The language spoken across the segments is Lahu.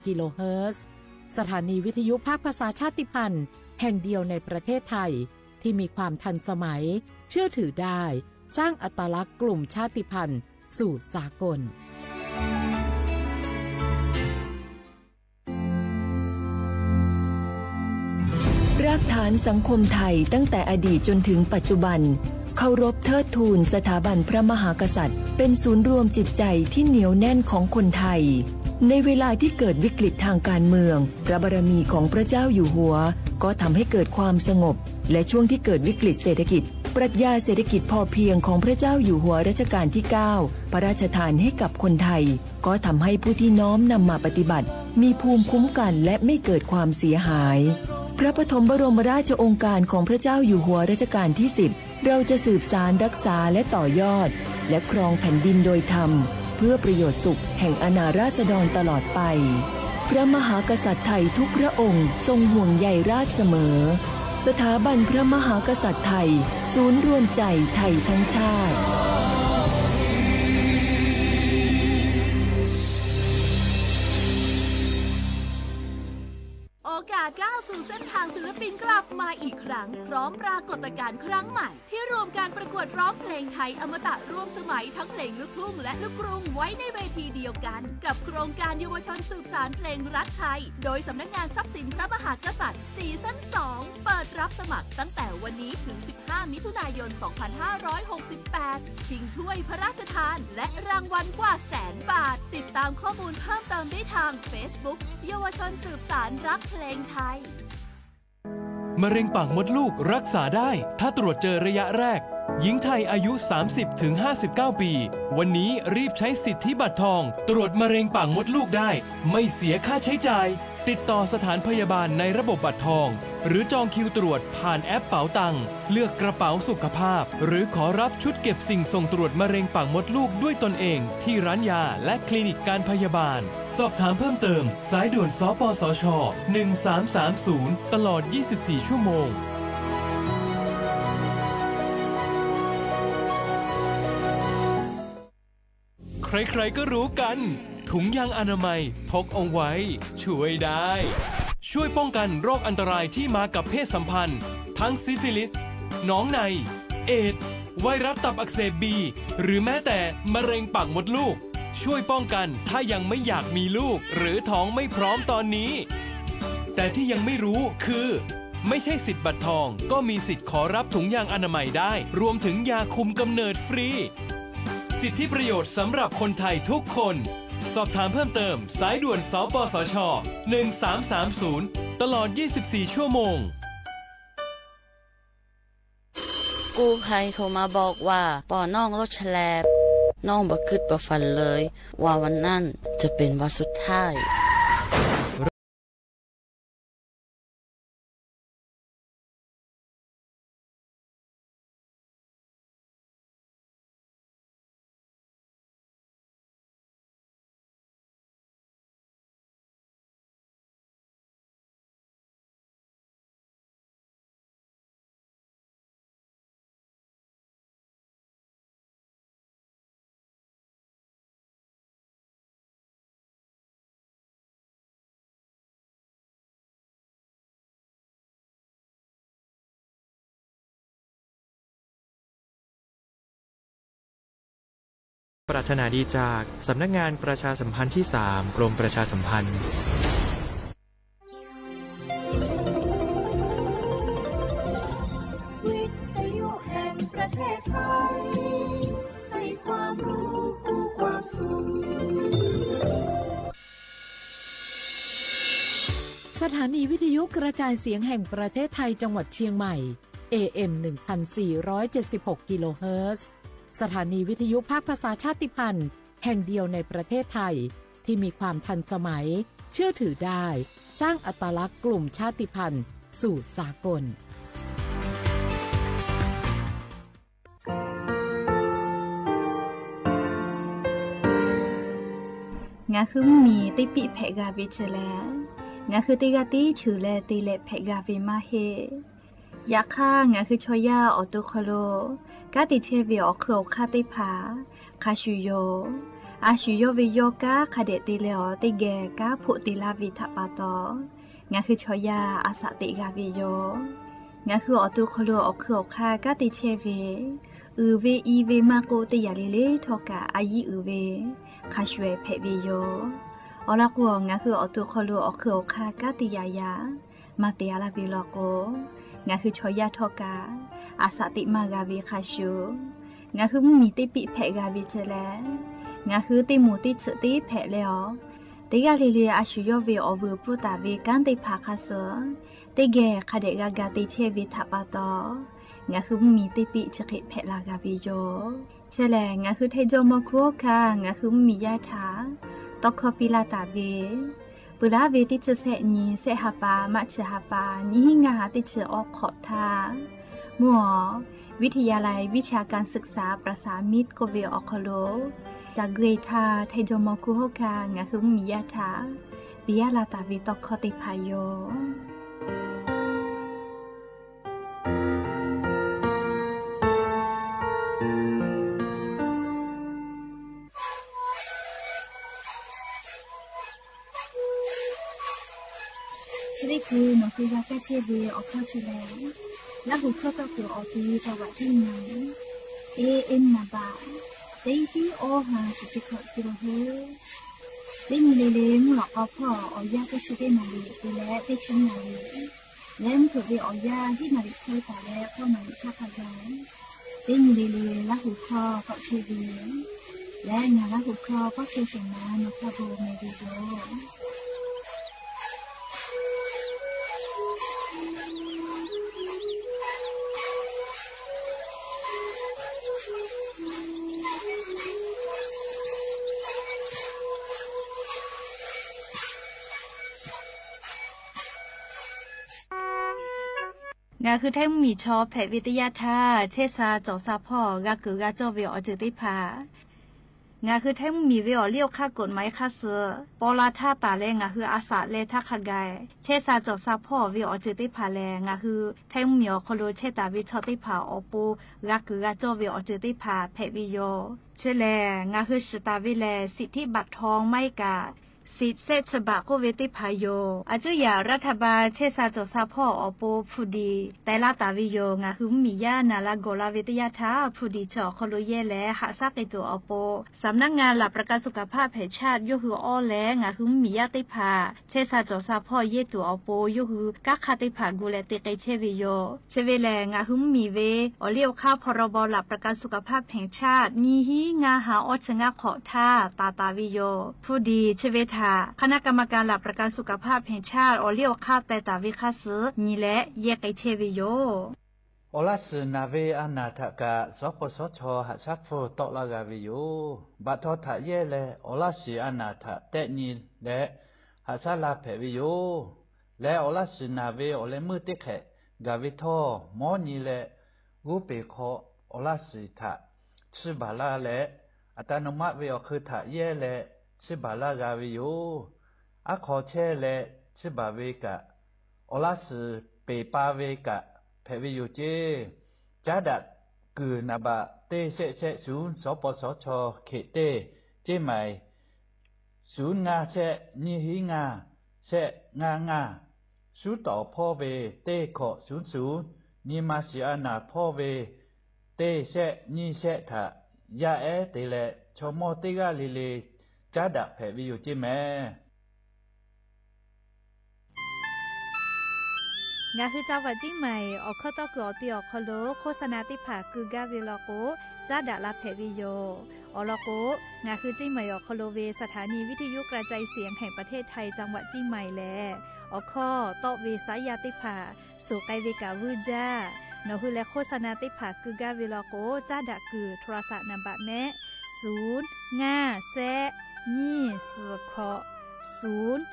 กิโลเฮิรตซ์ สถานีวิทยุภาคภาษาชาติพันธุ์แห่งเดียวในประเทศไทยที่มีความทันสมัย เชื่อถือได้ สร้างอัตลักษณ์กลุ่มชาติพันธุ์สู่สากล รากฐานสังคมไทยตั้งแต่อดีตจนถึงปัจจุบัน เคารพเทิดทูนสถาบันพระมหากษัตริย์ เป็นศูนย์รวมจิตใจที่เหนียวแน่นของคนไทย ในเวลาที่เกิดวิกฤตทางการเมือง พระบารมีของพระเจ้าอยู่หัว ก็ทำให้เกิดความสงบ และช่วงที่เกิดวิกฤตเศรษฐกิจ ปรัชญาเศรษฐกิจพอเพียงของพระเจ้าอยู่หัวรัชกาลที่เก้า พระราชทานให้กับคนไทย ก็ทำให้ผู้ที่น้อมนำมาปฏิบัติ มีภูมิคุ้มกันและไม่เกิดความเสียหาย พระปฐมบรมราชโองการของพระเจ้าอยู่หัวรัชกาลที่สิบ เราจะสืบสานรักษาและต่อยอด และครองแผ่นดินโดยธรรม เพื่อประโยชน์สุขแห่งอาณาราษฎรตลอดไป พระมหากษัตริย์ไทยทุกพระองค์ทรงห่วงใยราษฎรเสมอ สถาบันพระมหากษัตริย์ไทย ศูนย์รวมใจไทยทั้งชาติ โอกาสก้าวสู่เส้นทางศิลปินกลับมาอีกครั้ง พร้อมปรากฏการณ์ครั้งใหม่ ที่รวมการประกวดร้องเพลงไทยอมตะร่วมสมัยทั้งเพลงลูกทุ่งและลูกกรุงไว้ในเวทีเดียวกัน กับโครงการเยาวชนสืบสานเพลงรักไทย โดยสำนักงานทรัพย์สินพระมหากษัตริย์ ซีซั่นสอง เปิดรับสมัครตั้งแต่วันนี้ถึง สิบห้า มิถุนายน สองพันห้าร้อยหกสิบแปด ชิงถ้วยพระราชทาน และรางวัลกว่าแสนบาท ติดตามข้อมูลเพิ่มเติมได้ทาง Facebook เยาวชนสืบสานรักเพลงไทย มะเร็งปากมดลูกรักษาได้ ถ้าตรวจเจอระยะแรก หญิงไทยอายุ สามสิบถึงห้าสิบเก้า ปี วันนี้รีบใช้สิทธิบัตรทอง ตรวจมะเร็งปากมดลูกได้ ไม่เสียค่าใช้จ่าย ติดต่อสถานพยาบาลในระบบบัตรทอง หรือจองคิวตรวจผ่านแอปเป๋าตัง เลือกกระเป๋าสุขภาพ หรือขอรับชุดเก็บสิ่งส่งตรวจมะเร็งปากมดลูกด้วยตนเอง ที่ร้านยาและคลินิกการพยาบาล สอบถามเพิ่มเติม สายด่วน สปสช หนึ่งสามสามศูนย์ ตลอด ยี่สิบสี่ ชั่วโมง ใครๆ ก็รู้กัน ถุงยางอนามัยพกเอาไว้ ช่วยได้ ช่วยป้องกันโรคอันตรายที่มากับเพศสัมพันธ์ ทั้งซิฟิลิส หนองใน เอดส์ ไวรัสตับอักเสบบี หรือแม้แต่มะเร็งปากมดลูก ช่วยป้องกันถ้ายังไม่อยากมีลูก หรือท้องไม่พร้อมตอนนี้ แต่ที่ยังไม่รู้คือ ไม่ใช่สิทธิ์บัตรทอง ก็มีสิทธิ์ขอรับถุงยางอนามัยได้ รวมถึงยาคุมกำเนิดฟรี สิทธิประโยชน์สำหรับคนไทยทุกคน สอบถามเพิ่มเติม สายด่วน สปสช หนึ่งสามสามศูนย์ ตลอด ยี่สิบสี่ ชั่วโมง กู้ภัยโทรมาบอกว่า ปอน้องรถแฉลบ น้องบ่คิดบ่ฝันเลย ว่าวันนั้นจะเป็นวันสุดท้าย ปรารถนาดีจากสำนักงานประชาสัมพันธ์ที่สาม กรมประชาสัมพันธ์ วิทยุแห่งประเทศไทย ให้ความรู้คู่ความสุข สถานีวิทยุกระจายเสียงแห่งประเทศไทยจังหวัดเชียงใหม่ เอเอ็ม หนึ่งพันสี่ร้อยเจ็ดสิบหก กิโลเฮิรตซ์ สถานีวิทยุภาคภาษาชาติพันธุ์แห่งเดียวในประเทศไทย ที่มีความทันสมัย เชื่อถือได้ สร้างอัตลักษณ์กลุ่มชาติพันธุ์สู่สากล Ngaˬ hui mvuhˇ miˬ teˇ piˆ hpehꞈ g'a ve chi lehˬ, ngaˬ hui teˇ g'aˇ tiˉ cheuˬ leh te leh hpehꞈ g'a ve maˇ heˆ. Yaꞈ hk'aˇ, ngaˬ hui chaw yaˇ awˬ to hk'aw lo kanˉ te chehˇ ve awˬ hk'eun awˬ hk'aˇ teˇ hpaˍ hk'a shuˍ yoˬ. A shu yawˇ ve yawˇ kanˉ hk'a dehꞈ te leh awˬ teˇ geh kanˉ hpoˆ te laˇ ve htaꞈ pa taw, ngaˬ hui chaw yaˇ a saꞈ teꞈ g'a ve yoˬ. Ngaˬ hui awˬ to hk'aw lo awˬ hk'ui awˬ hk'aˇ kanˉ te chehˇ ve, uiˍ ve i ve maˇ k'oˆ, teˇ yanˇ le le htawˇ kaꞈ a yiˉ uiˍ ve hk'a shuˍ ehˍ hpehꞈ ve yoˬ. Awˬ lawn k'o, ngaˬ hui awˬ to hk'aw lo awˬ hk'ui awˬ hk'aˇ kanˉ te yaꞈ yaꞈ maˇ te a laˇ ve law k'o, ngaˬ hui chaw yaˇ htawˇ kaꞈ a saꞈ teꞈ maˇ g'a ve hk'a shuˍ, ngaˬ hui mvuhˇmiˬ teˇ piˆ hpehꞈ g'a ve chi leh, ngaˬ hui teˇ moˍ teˇ tsuhꞈ teˇ hpehꞈ leh awˬ, teˇ g'aˇ le le a shu yawˇ ve awˬ vuiˬ pfuhˇ taˍ ve kanˉ teˇ hpaˍ hk'a suh teˇ geh hk'a dehꞈ g'a ga te chehˇ ve htaꞈ pa taw, ngaˬ hui mvuhˇmiˬ teˇ piˆ chi hk'e hpehꞈ la g'a ve yoˬ. Chi lehˬ, ngaˬ hui Htaiˇ jawˇmawˇ hkunˉ hawˉ hkanˇ ngaˬ hui mvuhˇmiˬ yaˇ htaꞈ tawˇ hkawˇ piˇ laˇ taˍ ve, peuˬ laˉ ve teˇ chi sehˆ nyi, sehˆ ha pa, March ha pa, nyiˇ hinˉ ngaˇ ha teˇ chi awˬ hk'awꞈ htaˇ, mvuhˇ awˬ วิทยาลัยวิชาการศึกษาประสามิตร k'oˆ ve awˬ hk'aw lo, caˬ gui htaˇ Htaiˇ jawˇmawˇ hkunˉ hawˉ hkanˇ ngaˬ hui mvuhˇmiˬ yaˇ htaꞈ piˇ laˇ taˍ ve tawˇ hkawˇ teˇ hpaˍ yoˬ. Chi teˇ hkui nawˬ hui g'a kaˇ chehˇ ve awˬ hkawˇ chi lehˬ, Laˇ huˍ hkawˇ tawˇ kuiˬ awˬ ti จังหวัดเชียงใหม่ A M นามบัตร teˇ hiˉ awˇ ha chi chi hkawꞈ te la hoˉ. Teˇ nyi le le mvuhˇ lawꞈ k'aw hpawˇ awˬ yanˇ teˇ chi teˇ naˍ riˍ te leh teˇ chi naˍ riˍ leh mvuhˇ hpeuꞈ ve awˬ yanˇ hiˉ naˍ riˍ hk'e taˍ leh k'awˇ naˍ riˍ chaˇ hk'a gaˬ, teˇ nyi le le Laˇ huˍ hkawˇ k'awꞈ chehˇ ve leh ngaˬ Laˇ huˍ hkawˇ k'awꞈ chehˇ sheˍ naˍ, nawˬ hk'a bon meh ve yoˬ. Ngaˬ hui Htaiˇ mvuhˇmiˬ chaw hpehꞈ ve teˇ yanˇ htaˇ, chehˇ sha cawˬ sha hpawˇ g'a kuiˬ g'a cawˇ ve awˬ ceuˬ teˇ hpaˍ, ngaˬ hui Htaiˇ mvuhˇmiˬ ve awˬ liˇ awˬ hk'aˇ กฎหมาย hk'a suh paw la htaˇ taˍ leh ngaˬ hui a saꞈ leh htaˇ hk'a gaˬ, chehˇ sha cawˬ sha hpawˇ ve awˬ ceuˬ teˇ hpaˍ lehˬ, ngaˬ hui Htaiˇ mvuhˇmiˬ awˬ hk'aw lo chehˇ taˍ ve chaw teˇ hpaˍ awˬ pon g'a kuiˬ g'a cawˇ ve awˬ ceuˬ teˇ hpaˍ hpehꞈ ve yoˬ. Chi lehˬ, ngaˬ hui shiˍ taˍ ve lehˬ, สิทธิบัตรทอง maˇ heˆ kaꞈ สิทธิ์ sehˆ chi baꞈ k'oˆ ve teˇ hpaˍ yoˬ. A cuˉ yaꞈ รัฐบาล chehˇ sha cawˬ sha hpawˇ awˬ pon hpu diˍ teh laˇ taˍ ve yoˬ. Ngaˬ hui mvuhˇmiˬ yaˇ naˍ la gawˬ la ve teˇ yanˇ htaˇ, hpu diˍ chi awˬ hk'aw lo yehˇ leh haꞈ shaˉ k'ai tuˬ awˬ pon สำนักงานหลักประกันสุขภาพแห่งชาติ yawˇ hui awˇ leh ngaˬ hui mvuhˇmiˬ yaˇ teˇ hpaˍ chehˇ sha cawˬ sha hpawˇ yehˇ tuˬ awˬ pon yawˇ hui kanˉ hk'aˇ teˇ hpaˍ gu leh te k'ai chehˇ ve yoˬ. Chi ve lehˬ, ngaˬ hui mvuhˇmiˬ ve awˬ liˇ awˬ hk'aˇ พรบหลักประกันสุขภาพแห่งชาติ nyiˇ hinˉ ngaˇ ha awˇ chi ngaˇ hk'awꞈ htaˇ taˍ taˍ ve yoˬ. Hpu diˍ chi ve htaꞈ คณะกรรมการหลักประกันสุขภาพแห่งชาติ awˬ liˇ awˬ hk'aˇ teh taˍ ve hk'a suh nyi leh yehˇ k'ai chehˇ ve yoˬ. Awˬ laˇ shiˍ naˍ ve a naˍ htaꞈ kaꞈ สปสช. haꞈ shaˉ hpfuhˇ tawˆ laˇ g'a ve yoˬ. Baꞈ htaw htaꞈ yehˇ leh awˬ laˇ shiˍ a naˍ htaꞈ tehˆ nyi leh haꞈ shaˉ la hpehꞈ ve yoˬ. Leh awˬ laˇ shiˍ naˍ ve awˬ leh meuˇ teˇ hk'ehꞈ gaˬ ve htawˇ, mawˉ nyi leh g'uˇ peˬ hk'aw awˬ laˇ shiˍ htaꞈ chiˇ baˬ laˇ leh, อัตโนมัติ ve awˬ hk'eun htaꞈ yehˇ leh chiˇ baˬ laˇ g'a ve yoˬ. Aˉ hk'aw chehˇ leh chiˇ baˬ ve kaꞈ, awˬ laˇ shiˍ peˬ pa ve kaꞈ hpehꞈ ve yoˬ ceˇ. Caˉ daꞈ kuiˬ naˍ baꞈ teˇ shehˆ shehˆ shuˍ สปสช. hkeꞈ teˇ ceˇ maiˍ shuˍ ngaˇ shehˆ nyiˇ hiˉ ngaˇ shehˆ ngaˇ ngaˇ, shuˉ tawˍ hpawˇ ve teˇ hkawꞈ shuˍ shuˍ, nyi ma shiˍ a naˍ hpawˇ ve teˇ shehˆ nyiˇ shehˆ htaꞈ yaˇ ehˉ te leh chaw mawˇ teˇ g'aˇ le le caˉ daꞈ hpehꞈ ve yoˬ ceˇ mehˍ. Ngaˬ hui จังหวัดเชียงใหม่ awˬ hkawˇ tawˇ kuiˬ awˬ ti awˬ hk'aw lo โฆษณา teˇ hpaˍ keu gaˇ ve law k'o, caˉ daꞈ la hpehꞈ ve yoˬ. Awˬ lawn k'o, ngaˬ hui เชียงใหม่ awˬ hk'aw lo ve สถานีวิทยุกระจายเสียงแห่งประเทศไทย จังหวัดเชียงใหม่ lehˬ, awˬ hkawˇ tawˆ ve saˉ yaˇ teˇ hpaˍ suˍ k'ai ve kaꞈ vuiˇ jaˇ. Nawˬ hui leh โฆษณา teˇ hpaˍ keu gaˇ ve law k'o, caˉ daꞈ kuiˬ โทรศัพท์ naˍ baꞈ mehˆ ศูนย์ห้าแซะ nyiˇ suhˍ hkawꞈ ศูนย์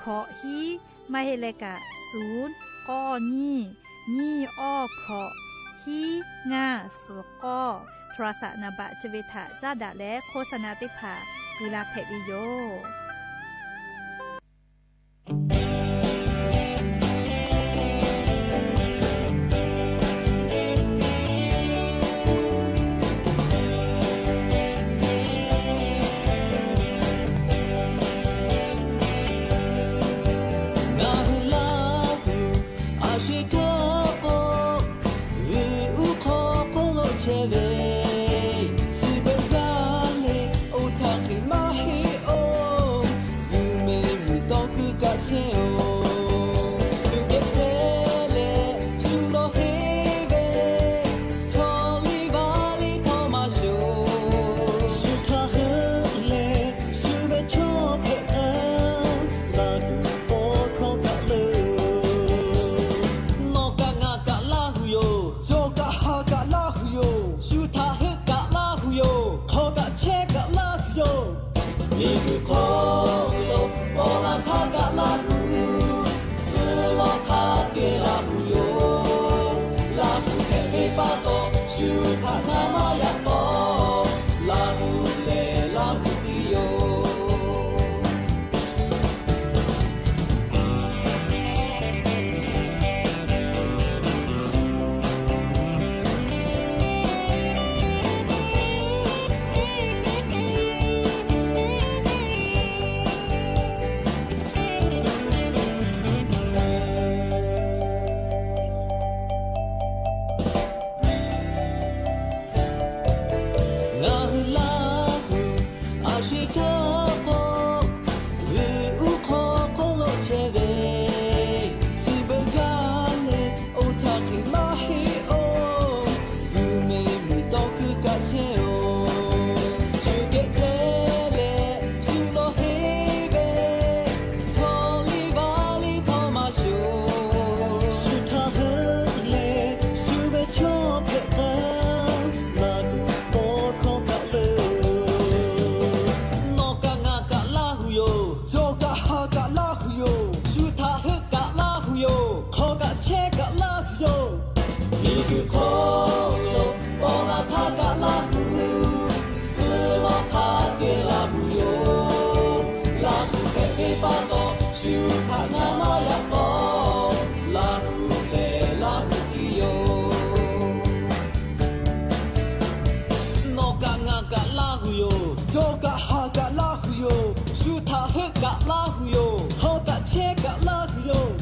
hkawꞈ hiˉ, maˇ heˆ leh kaꞈ ศูนย์ k'awˇ nyiˇ, nyiˇ awˇ hkawꞈ, hiˉ ngaˇ suhˍ k'awˇ, โทรศัพท์ naˍ baꞈ chi ve htaꞈ caˉ daꞈ leh โฆษณา teˇ hpaˍ keu la hpehꞈ ve yoˬ. kaꞈ chehˇ-oˬ. Tuꞈ kehˬ chehˇ leh shu lawˬ heˆ ve, chaw liˇ vaˇ liˇ htawˇ maˇ shoˍ. Shu htaꞈ heuˆ leh shu ve chaw hpehꞈ k'ai, Laˇ huˍ tawˇ hkawˇ kaꞈ leuˬ. Nawˬ kaꞈ ngaˬ kaꞈ Laˇ huˍ yoˬ. Cawˬ kaꞈ ha kaꞈ Laˇ huˍ yoˬ. Shu htaꞈ heuˆ kaꞈ Laˇ huˍ yoˬ. Hk'aw kaꞈ chehˇ kaꞈ Laˇ huˍ yoˬ. Miˬ guiˬ hk'oˆ lo paw la htaˇ kaꞈ Laˇ huˍ, suh lawˬ hk'a kehˬ Laˇ huˍ yoˬ. Laˇ huˍ hpehꞈ ve pa taw, shu htaꞈ ngaˬ maˇ yaꞈ tawˆ. Laˇ huˍ lehˬ Laˇ huˍ piˇ yoˬ. Ngaˬ hui Laˇ huˍ a shu htaˇ k'o, g'uiˬ uˉ hk'aw hk'oˆ lo chehˇ ve, chi beuꞈ g'aˇ leh oˇ htaˇ hk'e maˇ heˆ-oˬ. Yuˬ miˬ miˬ tawˇ kuiˬ kaꞈ chehˇ-oˬ. Shu geh chehˇ leh shu lawˬ heˆ ve, chaw liˇ vaˇ liˇ htawˇ maˇ shoˍ. Shu htaꞈ heuˆ leh shu ve chaw hpehꞈ k'ai, Laˇ huˍ tawˇ hkawˇ kaꞈ leuˬ. Nawˬ kaꞈ ngaˬ kaꞈ Laˇ huˍ yoˬ. Cawˬ kaꞈ ha kaꞈ Laˇ huˍ yoˬ. Shu htaꞈ heuˆ kaꞈ Laˇ huˍ yoˬ. Hk'aw kaꞈ chehˇ kaꞈ Laˇ huˍ yoˬ. Miˬ guiˬ hk'oˆ lo paw la htaˇ kaꞈ Laˇ huˍ, suh lawˬ hk'a kehˬ Laˇ huˍ yoˬ. Laˇ huˍ hpehꞈ ve pa taw, shu htaꞈ ngaˬ maˇ yaꞈ tawˆ. Laˇ huˍ lehˬ Laˇ huˍ piˇ yoˬ. Nawˬ kaꞈ ngaˬ kaꞈ Laˇ huˍ yoˬ. Cawˬ kaꞈ ha kaꞈ Laˇ huˍ yoˬ. Shu htaꞈ heuˆ kaꞈ Laˇ huˍ yoˬ. Hk'aw kaꞈ chehˇ kaꞈ Laˇ huˍ yoˬ.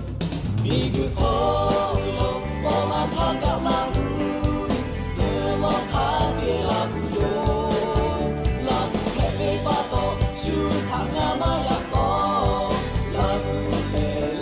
Miˬ guiˬ hk'oˆ lo paw la htaˇ kaꞈ Laˇ huˍ, suh lawˬ hk'a kehˬ Laˇ huˍ yoˬ. Laˇ huˍ hpehꞈ ve pa taw, shu htaꞈ ngaˬ maˇ yaꞈ tawˆ. Laˇ huˍ lehˬ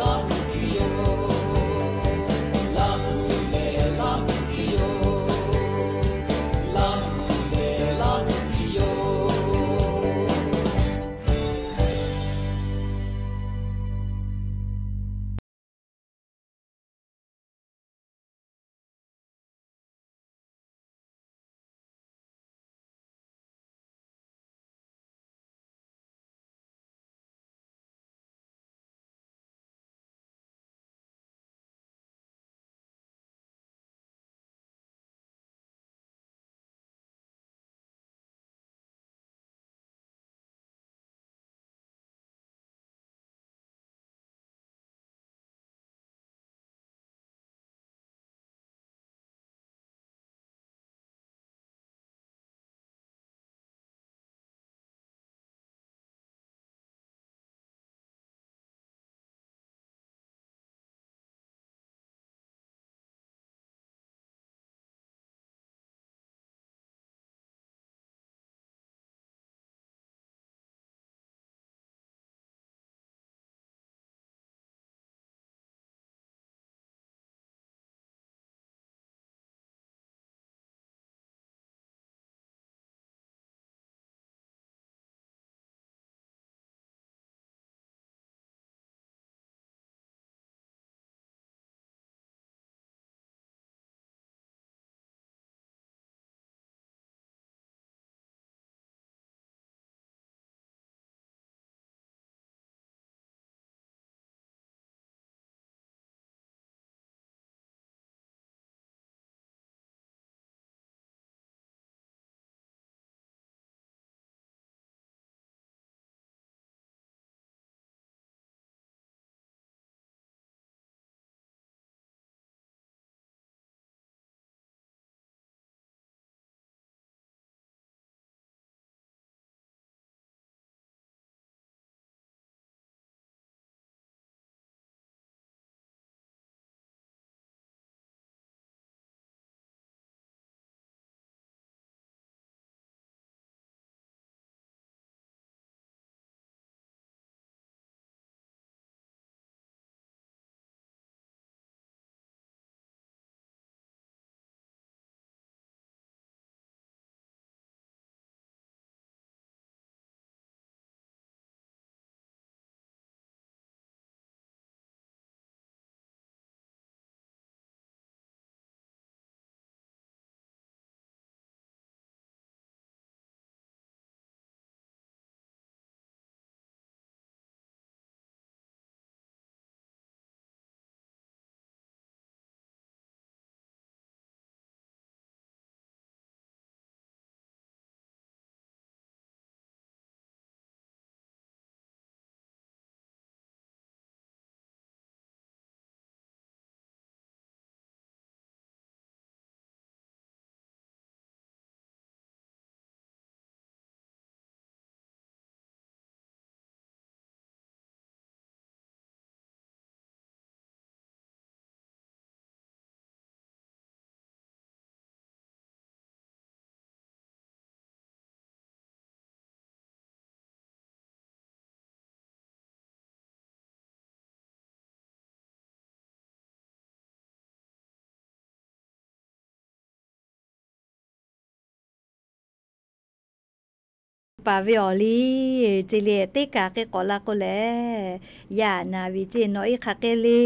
paˍ ve awˬ liˇ ce le, teˇ kaˬ k'ai k'awꞈ la k'oˆ leh, yaˇ na ve ce, nawˬ iˉ hk'aˬ k'ai le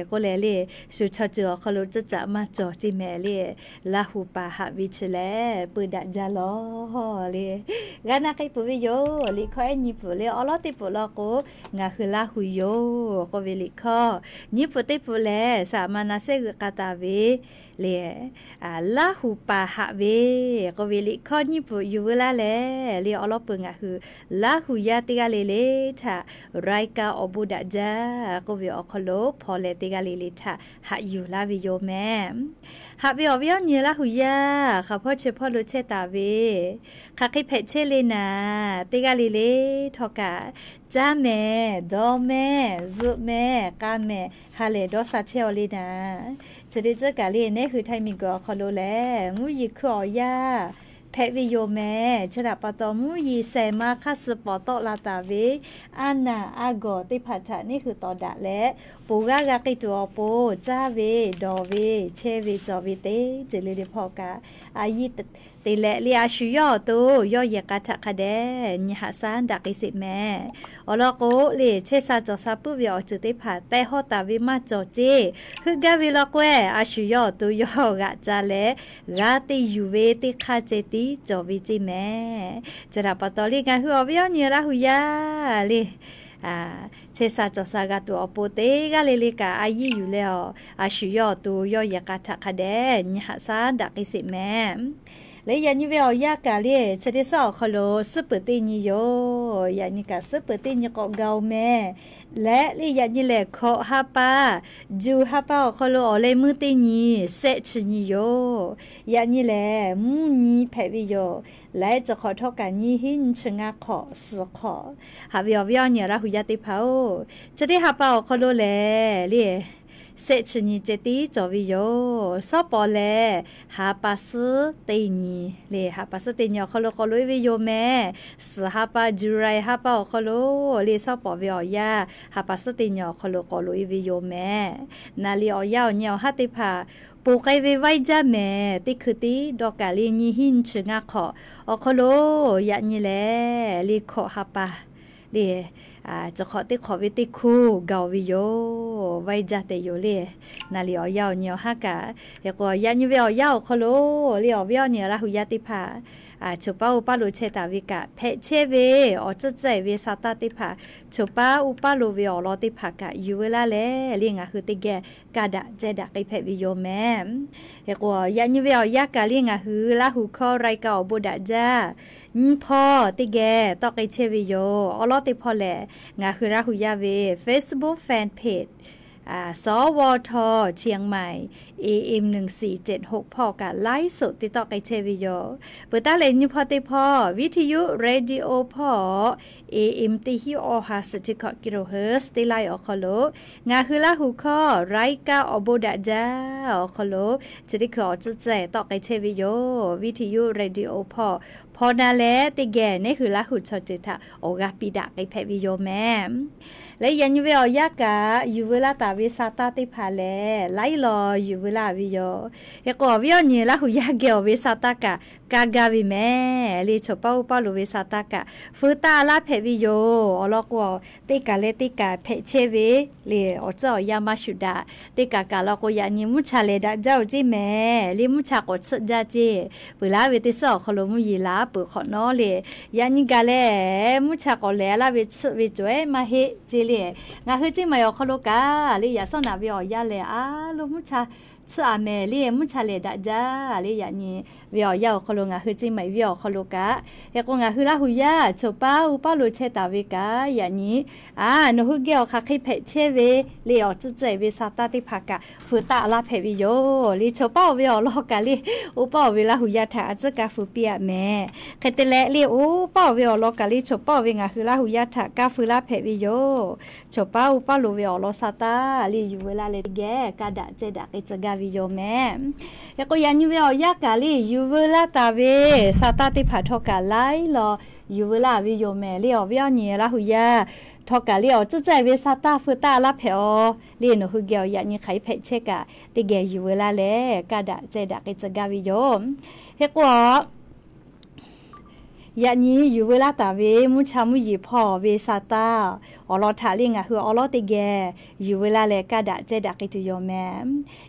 k'oˆ leh le, shu chaw ceuˬ awˬ hk'aw lo caˇ caꞈ maˇ cawˬ ce mehˍ le. Laˇ huˍ paˍ haꞈ ve chi lehˬ, peu daꞈ jaˇ lawˬ le. G'a na k'ai peuˬ ve yoˬ. Liꞈ hkawˇ ehˉ nyi pfuhˍ le, awˉ lawˉ teˇ pfuhˍ law k'o, ngaˬ hui Laˇ huˍ yoˬ k'oˆ ve liꞈ hkawˇ. Nyi pfuhˍ teˇ pfuhˍ lehˬ, saˍ ma na sehˉ g'euꞈ k'a taˍ ve le, Laˇ huˍ paˍ haꞈ ve k'oˆ ve liꞈ hkawˇ nyi pfuhˍ yuˬ veu laˇ leh le, awˉ lawˉ peuˬ ngaˬ hui Laˇ huˍ yaˇ teˇ g'aˇ le le htaꞈ รายการ awˬ bon daꞈ jaˇ k'oˆ ve awˬ hk'aw lo hpaw leh teˇ g'aˇ le le htaꞈ haꞈ yuˬ laˇ ve yoˬ mehˍ. Haꞈ ve awˬ viˉ awˬ nyi Laˇ huˍ yaˇ hk'aˬ hpawˇ chi hpawˇ lo chehˇ taˍ ve, hk'aˬ hk'e hpehꞈ chehˇ le naˍ, teˇ g'aˇ le le htawˇ kaꞈ, caˇ mehˍ, dawˇ mehˍ, zuhꞈ mehˍ, k'a mehˍ, ha lehˬ dawˇ sha chehˇ aw le naˍ. Chi teˇ ceuˬ kaꞈ le, neˉ hui htaiˇ miˬ guiˬ awˬ hk'aw lo lehˬ, mvuhˇ yeˬ hkui awˬ yaˇ hpehꞈ ve yoˬ mehˍ. Chi htaꞈ pa taw, mvuhˇ yeˬ saˍ ma hk'aˇ suh pawˍ tawˆ la taˍ ve a naˍ a gawˬ teˇ hpaˍ htaꞈ neˉ hui tawˍ daꞈ leh, ponˬ g'aˇ g'a k'ai tuˬ awˬ pon caˇ ve, dawˬ ve, chehˇ ve cawˬ ve teˇ ceuˬ le le hpawˇ kaꞈ, a yiˇ te leh le, a shu yawˇ awˬ to yawˇ yehˬ k'a htaꞈ hk'a dehꞈ nyi haꞈ shaˉ daꞈ k'ai sheˍ mehˍ. Awˬ lawn k'o le, chehˇ sha cawˬ sha puiˉ ve awˬ ceuˬ teˇ hpaˍ teh hawˇ taˍ ve maˇ cawˬ ceˇ. Heuˆ gaˇ ve law k'o, a shu yawˇ awˬ to yawˇ g'aꞈ ca leh, g'a te yuˬ ve teˇ hk'aˇ ceh tiˉ cawˬ ve ceˇ mehˍ. Chi htaꞈ pa taw le, ngaˬ hui awˬ viˉ awˬ nyi Laˇ huˍ yaˇ le, chehˇ sha cawˬ sha g'a tuˬ awˬ pon teˇ g'aˇ le le kaꞈ a yiˇ yuˬ leh awˬ, a shu yawˇ awˬ to yawˇ yehˬ k'a htaꞈ hk'a dehꞈ nyi haꞈ shaˉ daꞈ k'ai sheˍ mehˍ. Leh yaꞈ nyi ve awˬ yanˇ kaꞈ le, chi teˇ suhˉ awˬ hk'aw lo suhˉ peuˬ teˇ nyi yoˬ. Yaꞈ nyi kaꞈ suhˉ peuˬ teˇ nyi k'awꞈ ga oˬ mehˍ. Leh le yaꞈ nyi lehˬ, hkawꞈ ha pa, juˬ ha pa awˬ hk'aw lo awˬ leh meuˇ teˇ nyi, sehˆ chi nyi yoˬ. Yaꞈ nyi lehˬ, mvuhˇ nyi hpehꞈ ve yoˬ. Laiˉ ceuˬ hk'awꞈ htawˇ kaꞈ nyiˇ hinˉ nyiˇ chi ngaˇ hk'awꞈ suhˍ hk'awꞈ. Haꞈ ve awˬ viˉ awˬ nyi Laˇ huˍ yaˇ teˇ hpaˍ-oˬ, chi teˇ ha pa awˬ hk'aw lo lehˬ le, sehˆ chi nyi ceh tiˉ cawˬ ve yoˬ. Sawˉ pawˍ lehˬ, ha pa suhˉ teˇ nyi le, ha pa suhˉ teˇ nyi awˬ hk'aw lo k'awꞈ loꞈ e ve yoˬ mehˍ. Suhˍ ha pa, July ha pa awˬ hk'aw lo le, sawˉ pawˍ ve awˬ yanˇ ha pa suhˉ teˇ nyi awˬ hk'aw lo k'awꞈ loꞈ e ve yoˬ mehˍ. Naˍ liꞈ awˬ yanˇ awˬ nyi awˬ haˉ teˇ hpaˍ ponˬ k'ai ve vaiˇ jaˇ mehˍ. Teˇ hkui tiˉ dawˇ kaꞈ le nyiˇ hinˉ nyiˇ chi ngaˇ hk'awꞈ awˬ hk'aw lo yaꞈ nyi lehˬ, le hkawꞈ ha pa le, cawˬ hk'awꞈ teˇ hk'awꞈ ve teˇ hkuˇ gaˬ oˬ ve yoˬ. Vaiˇ jaˇ tehꞈ yoˬ le. Naˍ liꞈ awˬ yanˇ awˬ nyi awˬ haˉ kaꞈ, hk'e k'o yaꞈ nyi ve awˬ yanˇ awˬ hk'aw lo le, awˬ viˉ awˬ nyi Laˇ huˍ yaˇ teˇ hpaˍ, choˬ paˉ uˉ paˉ lo chehˇ taˍ ve kaꞈ, hpehꞈ chehˇ ve awˬ tcuhˉ tcuhˉ e ve sa taˇ teˇ hpaˍ, choˬ paˉ uˉ paˉ lo ve awˬ lawn teˇ hpaˍ kaꞈ yuˬ veu laˇ leh le, ngaˬ hui teˇ geh ka daꞈ ceh daꞈ k'ai hpehꞈ ve yoˬ mehˍ. Hk'e k'o yaꞈ nyi ve awˬ yanˇ kaꞈ le, ngaˬ hui Laˇ huˍ hkawˇ รายการ awˬ bon daꞈ jaˇ nyiˇ hpawˇ teˇ geh tawˆ k'ai chehˇ ve yoˬ. Awˉ lawˉ teˇ hpawˇ lehˬ, ngaˬ hui Laˇ huˍ yaˇ ve Facebook fan page สวท เชียงใหม่ เอเอ็ม หนึ่งสี่เจ็ดหก hpawˇ kaꞈ ไลฟ์สด te tawˆ k'ai chehˇ ve yoˬ. Peuˬ taˉ leh nyiˇ hpawˇ teˇ hpawˇ วิทยุ radio hpawˇ เอเอ็ม teˇ hinˉ awˬ ha suhˍ chi hkawꞈ กิโลเฮิร์ตซ์ teˇ laiˉ awˬ hk'aw lo ngaˬ hui Laˇ huˍ hkawˇ รายการ awˬ bon daꞈ jaˇ awˬ hk'aw lo chi teˇ hkui awˬ tcuhˉ tcuhˉ e tawˆ k'ai chehˇ ve yoˬ. วิทยุ radio hpawˇ hpaw na leh teˇ geh neˉ hui Laˇ huˍ chaw ceuˬ htaꞈ awˬ g'aˇ piˇ daꞈ k'ai hpehꞈ ve yoˬ mehˍ. Leh yaꞈ nyi ve awˬ yanˇ kaꞈ yuˬ veu laˇ taˍ ve sa taˇ teˇ hpaˍ lehˬ, laiˉ law yuˬ veu laˇ ve yoˬ. Hk'e k'o awˬ viˉ awˬ nyi Laˇ huˍ yaˇ geh awˬ ve sa taˇ kaꞈ ka gaˇ ve mehˍ. Le choˬ paˉ uˉ paˉ lo ve sa taˇ kaꞈ feu taˇ laˇ hpehꞈ ve yoˬ. Awˬ lawn k'o, teˇ kaˬ leh teˇ kaˬ hpehꞈ chehˇ ve le, awˬ tcuhˉ awˬ yanˇ maˇ shuˍ daꞈ. Teˇ kaˬ kaˬ law k'o, yaꞈ nyi mvuhˇ cha lehˬ daꞈ jaˇ oˬ ceˇ mehˍ. Le mvuhˇ cha k'awꞈ tsuhˆ jaˇ ceˇ. Peuˬ laˇ ve teˇ suhˉ awˬ hk'aw lo mvuhˇ yeˬ laˬ peuˬ hk'awꞈ nawˉ le, yaꞈ nyi gaˬ leh mvuhˇ cha k'awꞈ lehˬ laˇ ve tsuhˆ ve cawˬ ehˉ maˇ heˆ ceˇ le. Ngaˬ hui ceˇ maˬ awˬ hk'aw lo kaꞈ le, yaꞈ sawˉ naꞈ ve awˬ yanˇ lehˬ, a lo mvuhˇ cha tsuhˆ a mehˍ le, mvuhˇ cha lehˬ daꞈ jaˇ le. Yaꞈ nyi ve awˬ yanˇ awˬ hk'aw lo ngaˬ hui ceˇ maˬ ve awˬ hk'aw lo kaꞈ, hk'e k'o ngaˬ hui Laˇ huˍ yaˇ choˬ paˉ uˉ paˉ lo chehˇ taˍ ve kaꞈ, yaꞈ nyi a nawˬ hui geh awˬ hk'aˬ hk'e hpehꞈ chehˇ ve le, awˬ tcuhˉ tcuhˉ e ve sa taˇ teˇ hpaˍ kaꞈ feu taˇ laˇ hpehꞈ ve yoˬ. Le choˬ paˉ oˬ ve awˬ lawn kaꞈ le, oˇ paˉ oˬ ve Laˇ huˍ yaˇ htaꞈ a tcuhˉ ka feu piˇ a mehˍ. Hk'e te leh le, oˇ paˉ oˬ ve awˬ lawn kaꞈ le, choˬ paˉ oˬ ve ngaˬ hui Laˇ huˍ yaˇ htaꞈ kaˇ feu laˇ hpehꞈ ve yoˬ. Choˬ paˉ uˉ paˉ lo ve awˬ lawn sa taˇ le yuˬ veu laˇ leh teˇ geh ka daꞈ ceh daꞈ k'ai tcuh gaˇ ve yoˬ mehˍ. Hk'e k'o yaꞈ nyi ve awˬ yanˇ kaꞈ le yuˬ veu laˇ taˍ ve sa taˇ teˇ hpaˍ htawˇ kaꞈ laiˉ law yuˬ veu laˇ ve yoˬ mehˍ. Le awˬ viˉ awˬ nyi Laˇ huˍ yaˇ htawˇ kaꞈ le, awˬ tcuhˉ tcuhˉ e ve sa taˇ feu taˇ laˇ hpehꞈ aw le, nawˬ hui geh awˬ yaꞈ nyi hk'aˬ hk'e hpehꞈ chehˇ kaꞈ teˇ geh yuˬ veu laˇ leh ka daꞈ ceh daꞈ k'ai tcuh gaˇ ve yoˬ. Hk'e k'o Yaꞈ nyi yuˬ veu laˇ taˍ ve mvuhˇ cha mvuhˇ yeˬ hpawˇ ve sa taˇ awˬ lawn htaꞈ le ngaˬ hui awˉ lawˉ teˇ geh yuˬ veu laˇ leh kaˇ daꞈ cehˇ daꞈ k'ai tuˬ yoˬ meh.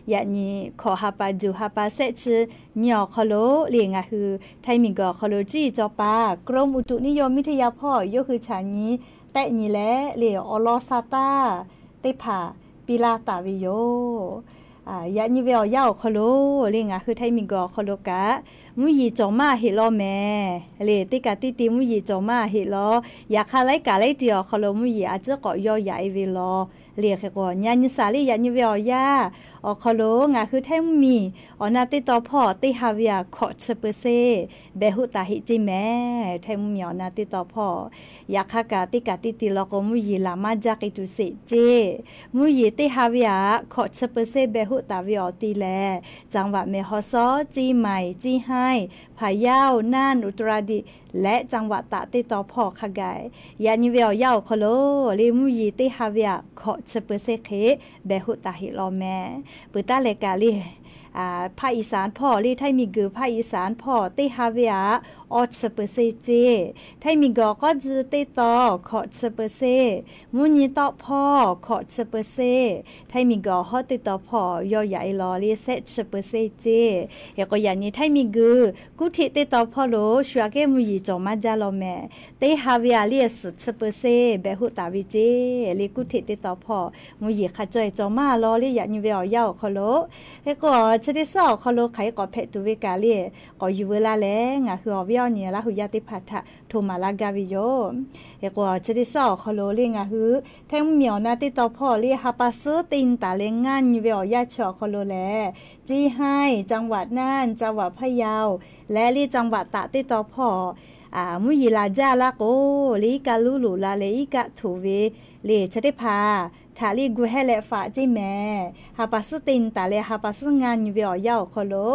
Yaꞈ nyi hkawꞈ ha pa juˬ ha pa shehˆ chi nyi awˬ hk'aw lo le ngaˬ hui Htaiˇ miˬguiˬ awˬ hk'aw lo cuˇ yiˍ cawˬ paˍ กรมอุตุนิยมวิทยา hpawˇ yawˇ hui chaꞈ nyi tehˆ nyi leh le awˬ lawn sa taˇ teˇ hpaˍ piˇ laˇ taˍ ve yoˬ. Yaꞈ nyi ve awˬ yanˇ awˬ hk'aw lo le ngaˬ hui Htaiˇ miˬguiˬ awˬ hk'aw lo kaꞈ mvuhˇ yeˬ cawˬ maˇ heˆ law meh. Le teˇ kaꞈ teˇ te mvuhˇ yeˬ cawˬ maˇ heˆ law. Yaꞈ hk'aˇ laiˉ kaꞈ laiˉ te awˬ hk'aw lo mvuhˇ yeˬ a ciˉ k'awꞈ yawˇ yaꞈ e ve law. Le hk'e k'o nyi a nyi saˍ le yaꞈ nyi ve awˬ yanˇ awˬ hk'aw lo ngaˬ hui Htaiˇ mvuhˇ miˬ awˬ na teˇ taw hpawˇ teˇ ha ve aꞈ hkawꞈ chi เปอร์เซ็นต์ behˬ hoˆ taˍ heˆ ceˇ meh. Htaiˇ mvuhˇ miˬ awˬ na teˇ taw hpawˇ yaꞈ hk'aˇ kaꞈ teˇ kaꞈ teˇ te law k'o mvuhˇ yeˬ laˬ maˇ jaˇ k'ai tuˬ sheˍ ceˇ. Mvuhˇ yeˬ teˇ ha ve aꞈ hkawꞈ chi เปอร์เซ็นต์ behˬ hoˆ taˍ ve awˬ te lehˬ จังหวัดแม่ฮ่องสอน Chiang Mai, Chiang Rai, Phayao, Nan, Uttarakhand leh จังหวัดตาก teˇ taw hpawˇ hk'a gaˬ yaꞈ nyi ve awˬ yanˇ awˬ hk'aw lo le mvuhˇ yeˬ teˇ ha ve aꞈ hkawꞈ chi เปอร์เซ็นต์ hk'e behˬ hoˆ taˍ heˆ law meh. Peuˬ taˉ leh kaꞈ le hpaˆ iˍsaˍ hpawˇ le Htaiˇ miˬguiˬ hpaˆ iˍsaˍ hpawˇ teˇ ha ve aꞈ awˇ chi เปอร์เซ็นต์ ceˇ. Htaiˇ miˬguiˬ awˬ k'awˉ tcuh teˇ taw hkawꞈ chi เปอร์เซ็นต์, mvuhˇ nyi tawˆ hpawˇ hkawꞈ chi เปอร์เซ็นต์, Htaiˇ miˬguiˬ awˬ hawˉ teˇ taw hpawˇ yawˇ yaꞈ e law le shehˆ chi เปอร์เซ็นต์ ceˇ. Hk'e k'o yaꞈ nyi Htaiˇ miˬguiˬ kuˇ hteꞈ teˇ taw hpawˇ lo shu aꞈ kehˉ mvuhˇ yeˬ cawˬ maˇ jaˇ law meh. Teˇ ha ve aꞈ le suhˍ chi เปอร์เซ็นต์ behˬ hoˆ taˍ ve ceˇ. Le kuˇ hteꞈ teˇ taw hpawˇ mvuhˇ yeˬ hk'a caweh cawˬ maˇ law le yaꞈ nyi ve awˬ yanˇ awˬ hk'aw lo. Hk'e k'o chi teˇ suhˉ awˬ hk'aw lo hk'aˬ e k'awꞈ hpehꞈ tuˬ ve kaꞈ le k'awꞈ yuˬ veu laˇ leh ngaˬ hui awˬ viˉ awˬ nyi Laˇ hu yaˇ teˇ hpaˍ htaꞈ hto maˍ laˇ gaˇ ve yoˬ. Hk'e k'o chi teˇ suhˉ awˬ hk'aw lo le ngaˬ hui Htaiˇ mvuhˇ miˬ awˬ na teˇ taw hpawˇ le ha pa suhˉ teˇ nyi taˍ leh ngaˇ nyi ve awˬ yanˇ chi awˬ hk'aw lo lehˬ, Chiang Rai, จังหวัดน่าน, จังหวัดพะเยา leh le จังหวัดตาก teˇ taw hpawˇ mvuhˇ yeˬ laˬ jaˇ laˇ k'o le iˉ kaˆ luˉ loꞈ la leh iˉ kaˆ htoꞈ ve le chi teˇ hpaˍ htaꞈ le gu hehˇ leh faꞈ ceˇ meh. Ha pa suhˉ teˇ nyi taˍ leh ha pa suhˉ ngaˇ nyi ve awˬ yanˇ awˬ hk'aw lo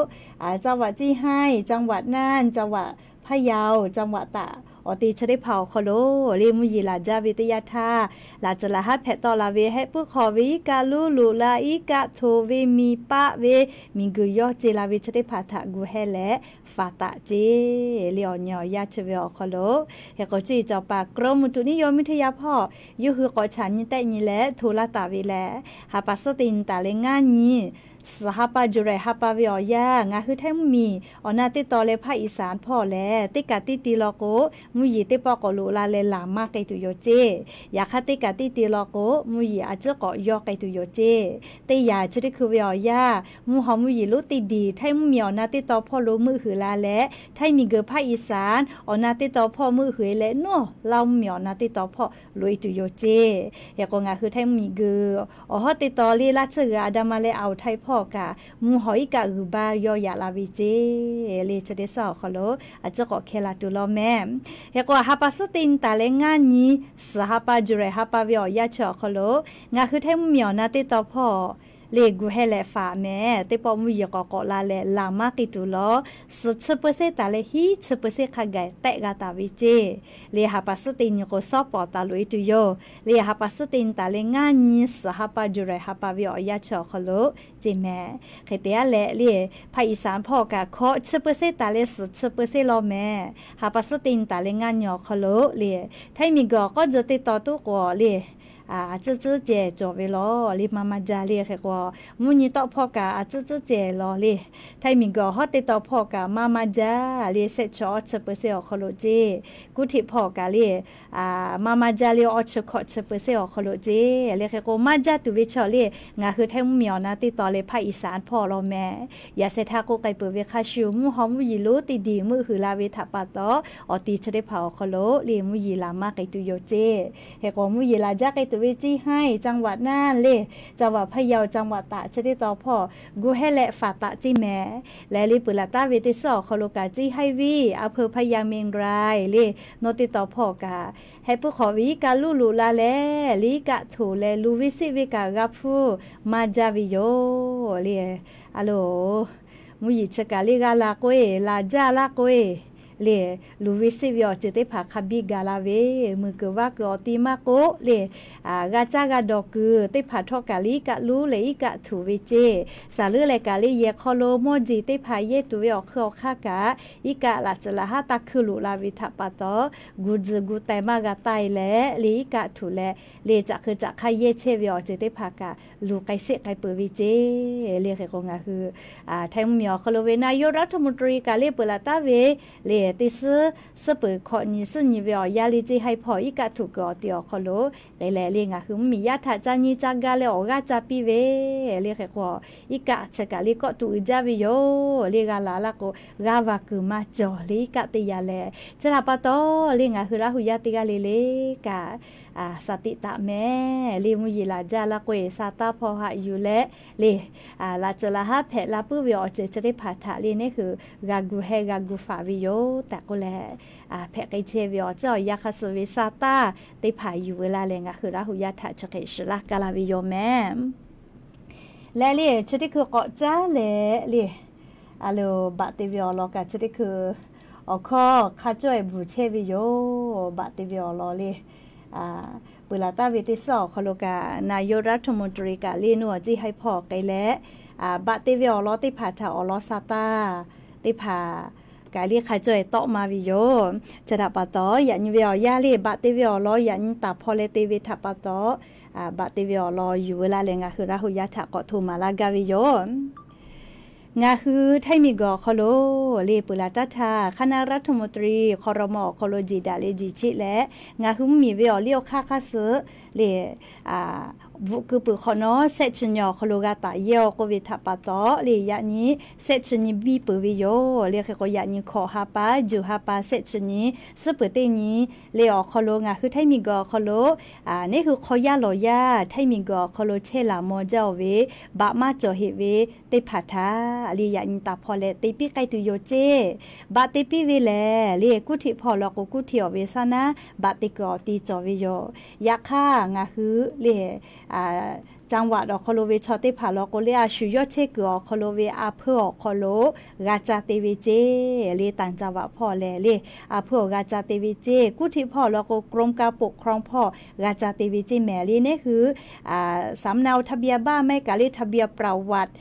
จังหวัดเชียงราย จังหวัดน่าน จังหวัดพะเยา จังหวัดตาก awˬ te chi teˇ hpaˍ awˬ hk'aw lo le mvuhˇ yeˬ laˬ jaˇ ve teˇ yanˇ htaˇ, laꞈ cuhˬ laˬ haˉ hpehꞈ tawˆ la ve hehˆ puiˉ hk'aw ve iˉ kaˆ luˉ loꞈ la iˉ kaˆ htoꞈ ve miˬ paˆ ve miˬguiˬ yawˇ ce la ve chi teˇ hpaˍ htaꞈ gu hehˇ leh faꞈ taˍ ceˇ. Le awˬ nyi awˬ yanˇ chi ve awˬ hk'aw lo hk'e k'o cuˇ yiˍ cawˬ paˍ กรมอุตุนิยมวิทยา hpawˇ yawˇ hui k'awꞈ chaꞈ nyi tehˆ nyi leh hto laˇ taˍ ve leh, ha pa suhˉ teˇ nyi taˍ leh ngaˇ nyi suhˍ ha pa July ha pa ve awˬ yanˇ ngaˬ hui Htaiˇ mvuhˇ miˬ awˬ na teˇ taw leh hpaˆ iˍsaˍ hpawˇ lehˬ teˇ kaꞈ teˇ te law k'o mvuhˇ yeˬ teˇ pawˆ k'awꞈ loꞈ la leh laˬ maˇ k'ai tuˬ yoˬ ceˇ. Yaꞈ hk'aˇ teˇ kaꞈ teˇ te law k'o mvuhˇ yeˬ a ciˉ k'awꞈ yawˇ k'ai tuˬ yoˬ ceˇ. Teˇ yanˇ chi teˇ hkui ve awˬ yanˇ mvuhˇ haw mvuhˇ yeˬ lonˉ teˇ diˬ Htaiˇ mvuhˇ miˬ awˬ na teˇ taw hpawˇ lo meuˆ huiˍ la leh Htaiˇ miˬguiˬ hpaˆ iˍsaˍ awˬ na teˇ taw hpawˇ meuˆ huiˍ leh nawˇ Laˇ mvuhˇ miˬ awˬ na teˇ taw hpawˇ loꞈ e tuˬ yoˬ ceˇ. Hk'e k'o ngaˬ hui Htaiˇ mvuhˇ miˬ guiˬ awˬ hawˉ teˇ taw le Laˇ tsuhˇ g'uiˬ Andaman leh Awˬ htaiˇ hpawˇ kaꞈ mvuhˇ haw iˉ kaˆ g'uiˬ baˇ yawˇ yaꞈ la ve ceˇ. Le chi teˇ suhˉ awˬ hk'aw lo a ciˉ k'awꞈ hkeh la tuˬ law meh. Hk'e k'o ha pa suhˉ teˇ nyi taˍ leh ngaˇ nyi suhˍ ha pa July ha pa ve awˬ yanˇ chi awˬ hk'aw lo ngaˬ hui Htaiˇ mvuhˇ miˬ awˬ na teˇ taw hpawˇ le gu hehˇ leh faꞈ meh teˇ pawˆ mvuhˇ yeˬ k'awꞈ k'awꞈ la leh laˬ maˇ k'ai tuˬ law suhˍ chi เปอร์เซ็นต์ taˍ leh hiˉ chi เปอร์เซ็นต์ hk'a gaˬ tehˆ g'a taˍ ve ceˇ. Le ha pa suhˉ teˇ nyi k'o sawˉ pawˍ taˍ loꞈ e tuˬ yoˬ. Le ha pa suhˉ teˇ nyi taˍ leh ngaˇ nyi suhˍ ha pa July ha pa ve awˬ yanˇ chi awˬ hk'aw lo ceˇ meh. Hk'e te aˉ leh le hpaˆ iˍsaˍ hpawˇ kaꞈ hkawꞈ chi เปอร์เซ็นต์ taˍ leh suhˍ chi เปอร์เซ็นต์ law meh. Ha pa suhˉ teˇ nyi taˍ leh ngaˇ nyi awˬ hk'aw lo le Htaiˇ miˬguiˬ awˬ k'awˉ tcuh teˇ taw tuˉ k'o le a ciˉ ciˉ cehˬ cawˬ ve law le maˇ maˇ jaˇ le. Hk'e k'o mvuhˇ nyi tawˆ hpawˇ kaꞈ a ciˉ ciˉ cehˬ law le Htaiˇ miˬguiˬ awˬ hawˉ teˇ taw hpawˇ kaꞈ maˇ maˇ jaˇ le shehˆ chi awˇ chi เปอร์เซ็นต์ awˬ hk'aw lo ceˇ. Kuˇ hteꞈ hpawˇ kaꞈ le maˇ maˇ jaˇ le awˇ chi hkawꞈ chi เปอร์เซ็นต์ awˬ hk'aw lo ceˇ. Le hk'e k'o maˇ jaˇ tuˬ ve chaw le ngaˬ hui Htaiˇ mvuhˇ miˬ awˬ na teˇ taw leh hpaˆ iˍsaˍ hpawˇ law meh. Yaꞈ sheh htaˇ k'oˆ k'ai peuˬ ve hk'a shuˍ mvuhˇ haw mvuhˇ yeˬ lonˉ teˇ diˬ meuˆ huiˍ la ve htaꞈ pa taw awˬ te chi teˇ hpaˍ awˬ hk'aw lo le mvuhˇ yeˬ laˬ maˇ k'ai tuˬ yoˬ ceˇ. Hk'e k'o mvuhˇ yeˬ laˬ jaˇ k'ai tuˬ ve Ciˇ haiˇ จังหวัดน่าน le จังหวัดพะเยา จังหวัดตาก chi teˇ taw hpawˇ gu hehˇ leh faꞈ taˍ ceˇ meh. Leh le peuˬ laˬ taˍ ve teˇ suhˉ awˬ hk'aw lo kaꞈ Ciˇ haiˇ viˇ อำเภอพะเยา เชียงราย le nawˇ teˇ taw hpawˇ kaꞈ heh puiˉ hk'awꞈ ve iˉ kaˆ luˉ loꞈ la leh le iˉ kaˆ htoꞈ leh luˬ ve siˆ ve kaꞈ g'a hpuˇ maˇ jaˇ ve yoˬ le. A loˬ, mvuhˇ yeˬ chi kaꞈ le g'a la k'oˆ e laˬ jaˇ laˇ k'oˆ e le, luˬ ve seˆ ve awˬ ceuˬ teˇ hpaˍ hk'a biˇ gaˬ la ve, muiˬ kuiˬ vaˇ kuiˬ awˬ ti maˇ k'oˆ le, g'a caˇ g'a dawˬ kuiˬ teˇ hpaˍ htawˇ kaꞈ le iˉ kaˆ luˉ leh iˉ kaˆ htuꞈ ve ceˇ. Saˍ leuˉ leh kaꞈ le yehˬ hk'aw lo mawˇ jeˬ teˇ hpaˍ yehˇ tuˬ ve awˬ hk'eun awˬ hk'aˇ kaꞈ, iˉ kaˆ laꞈ tcuhˍ laꞈ haˉ taˇ hkuiˇ loꞈ la ve htaꞈ pa taw, gu tzuhˬ gu teh maˇ g'a taˇ e leh le iˉ kaˆ htuꞈ leh le caꞈ hk'eu caꞈ hk'aˇ yehˇ chehˇ ve awˬ ceuˬ teˇ hpaˍ kaꞈ luˬ k'ai seˆ k'ai peuˬ ve ceˇ. Le hk'e k'o ngaˬ hui Htaiˇ mvuhˇmiˬ awˬ hk'aw lo ve นายกรัฐมนตรี kaꞈ le peuˬ laˬ taˍ ve le teˇ suhˉ suhˉ peuˬ hkawꞈ nyi suhˉ nyi ve awˬ yaˇ le ceˇ haiˇ hpawˇ iˉ kaˆ htuꞈ kuiˬ awˬ ti awˬ hk'aw lo k'ai leh le ngaˬ hui mvuhˇmiˬ yaˇ htaꞈ ca nyi ca ga leh awˬ g'aˇ ca piˇ ve le hk'e k'o, iˉ kaˆ chi kaꞈ le kawˆ tuꞈ uiˍ jaˇ ve yoˬ. Le g'a laˬ laˇ k'o, g'aˇ va kuiˬ maˇ cawˬ le iˉ kaˆ teˇ yaꞈ lehˬ. Chi htaꞈ pa taw le ngaˬ hui Laˇ hu yaˇ teˇ g'aˇ le le kaꞈ, saˍ tiꞈ taꞈ mehˍ le mvuhˇ yeˬ laˬ jaˇ laˇ k'o e, sa taˇ hpawˇ haꞈ yuˬ leh le, laꞈ tcuhˍ laꞈ haˉ hpehꞈ la puiˉ ve awˬ ceuˬ chi teˇ hpaˍ htaꞈ le neˉ hui g'a gu heh g'a gu faˍ ve yoˬ tehꞈ k'oˆ leh, hpehꞈ k'ai chehˇ ve awˬ ceuˬ awˬ yanˇ hk'aˇ suh ve sa taˇ teˇ hpaˍ yuˬ ve laˇ leh ngaˬ hui Laˇ hu yaˇ htaꞈ chi hk'e shiˍ laˇ gaˇ la ve yoˬ mehˍ. Leh le chi teˇ hkui k'awꞈ caˉ leh le, a lo, baꞈ te ve awˬ lawn kaꞈ chi teˇ hkui awˬ hkawˇ hk'a cawˇ e bvuhˬ chehˇ ve yoˬ. Baꞈ te ve awˬ lawn le peuˬ laˬ taˍ ve teˇ suhˉ awˬ hk'aw lo kaꞈ นายกรัฐมนตรี kaꞈ le nuˇ awˬ ceˇ haiˇ hpawˇ k'ai leh, baꞈ te ve awˬ lawn teˇ hpaˍ htaꞈ awˬ lawn sa taˇ teˇ hpaˍ kaꞈ le hk'a cawˇ e tawˆ ma ve yoˬ. Chi htaꞈ pa taw yaꞈ nyi ve awˬ yanˇ le baꞈ te ve awˬ lawn yaꞈ nyi taˍ hpaw leh te ve htaꞈ pa taw, baꞈ te ve awˬ lawn yuˬ ve laˇ leh ngaˬ hui Laˇ hu yaˇ htaꞈ k'awꞈ hto maˍ laˇ gaˇ ve yoˬ. Ngaˬ hui Htaiˇ miˬguiˬ awˬ hk'aw lo le peuˬ laˬ taˍ htaˇ คณะรัฐมนตรี ครม. awˬ hk'aw lo jeˬ daꞈ le jeˬ cheˆ leh, ngaˬ hui mvuhˇmiˬ ve awˬ liˇ awˬ hk'aˇ hk'aˇ suh le bvuhꞈ keu peuˬ hk'awꞈ nawˉ shehˆ chi nyi awˬ hk'aw lo g'a taˍ yehˇ-oˆ k'oˆ ve htaꞈ pa taw le yaꞈ nyi shehˆ chi nyi biˇ peuˬ ve yoˬ. Le hk'e k'o yaꞈ nyi hkawꞈ ha pa juˬ ha pa shehˆ chi nyi suhˉ peuˬ teˇ nyi le awˬ hk'aw lo ngaˬ hui Htaiˇ miˬguiˬ awˬ hk'aw lo neˉ hui hk'aw yaˇ lawˬ yaˇ Htaiˇ miˬguiˬ awˬ hk'aw lo chehˇ laˬ maw jaˇ-oˬ ve baꞈ maˇ cawˬ heꞈ ve teˇ hpaˍ htaꞈ le yaꞈ nyi taˍ hpaw leh te piˇ k'ai tuˬ yoˬ ceˇ. Baꞈ te piˇ ve lehˬ le kuˉ htiꞈ hpawˇ law k'o kuˉ htiꞈ awˬ ve saˉ naˉ baꞈ te kuiˬ awˬ ti cawˬ ve yoˬ. Yaꞈ hk'aˇ ngaˬ hui le จังหวัด awˬ hk'aw lo ve chaw teˇ hpaˍ law k'o le a shu yawˇ chehˇ kuiˬ awˬ hk'aw lo ve a hpeuˇ awˬ hk'aw lo g'a ca te ve ceˇ. Le ต่างจังหวัด hpawˇ lehˬ le a hpeuˇ awˬ g'a ca te ve ceˇ. Kuˉ htiꞈ hpawˇ law k'o กรมการปกครอง hpawˇ g'a ca te ve ceˇ mehˍ le neˉ hui สำเนาทะเบียนบ้าน maˇ heˆ kaꞈ le ทะเบียนประวัติ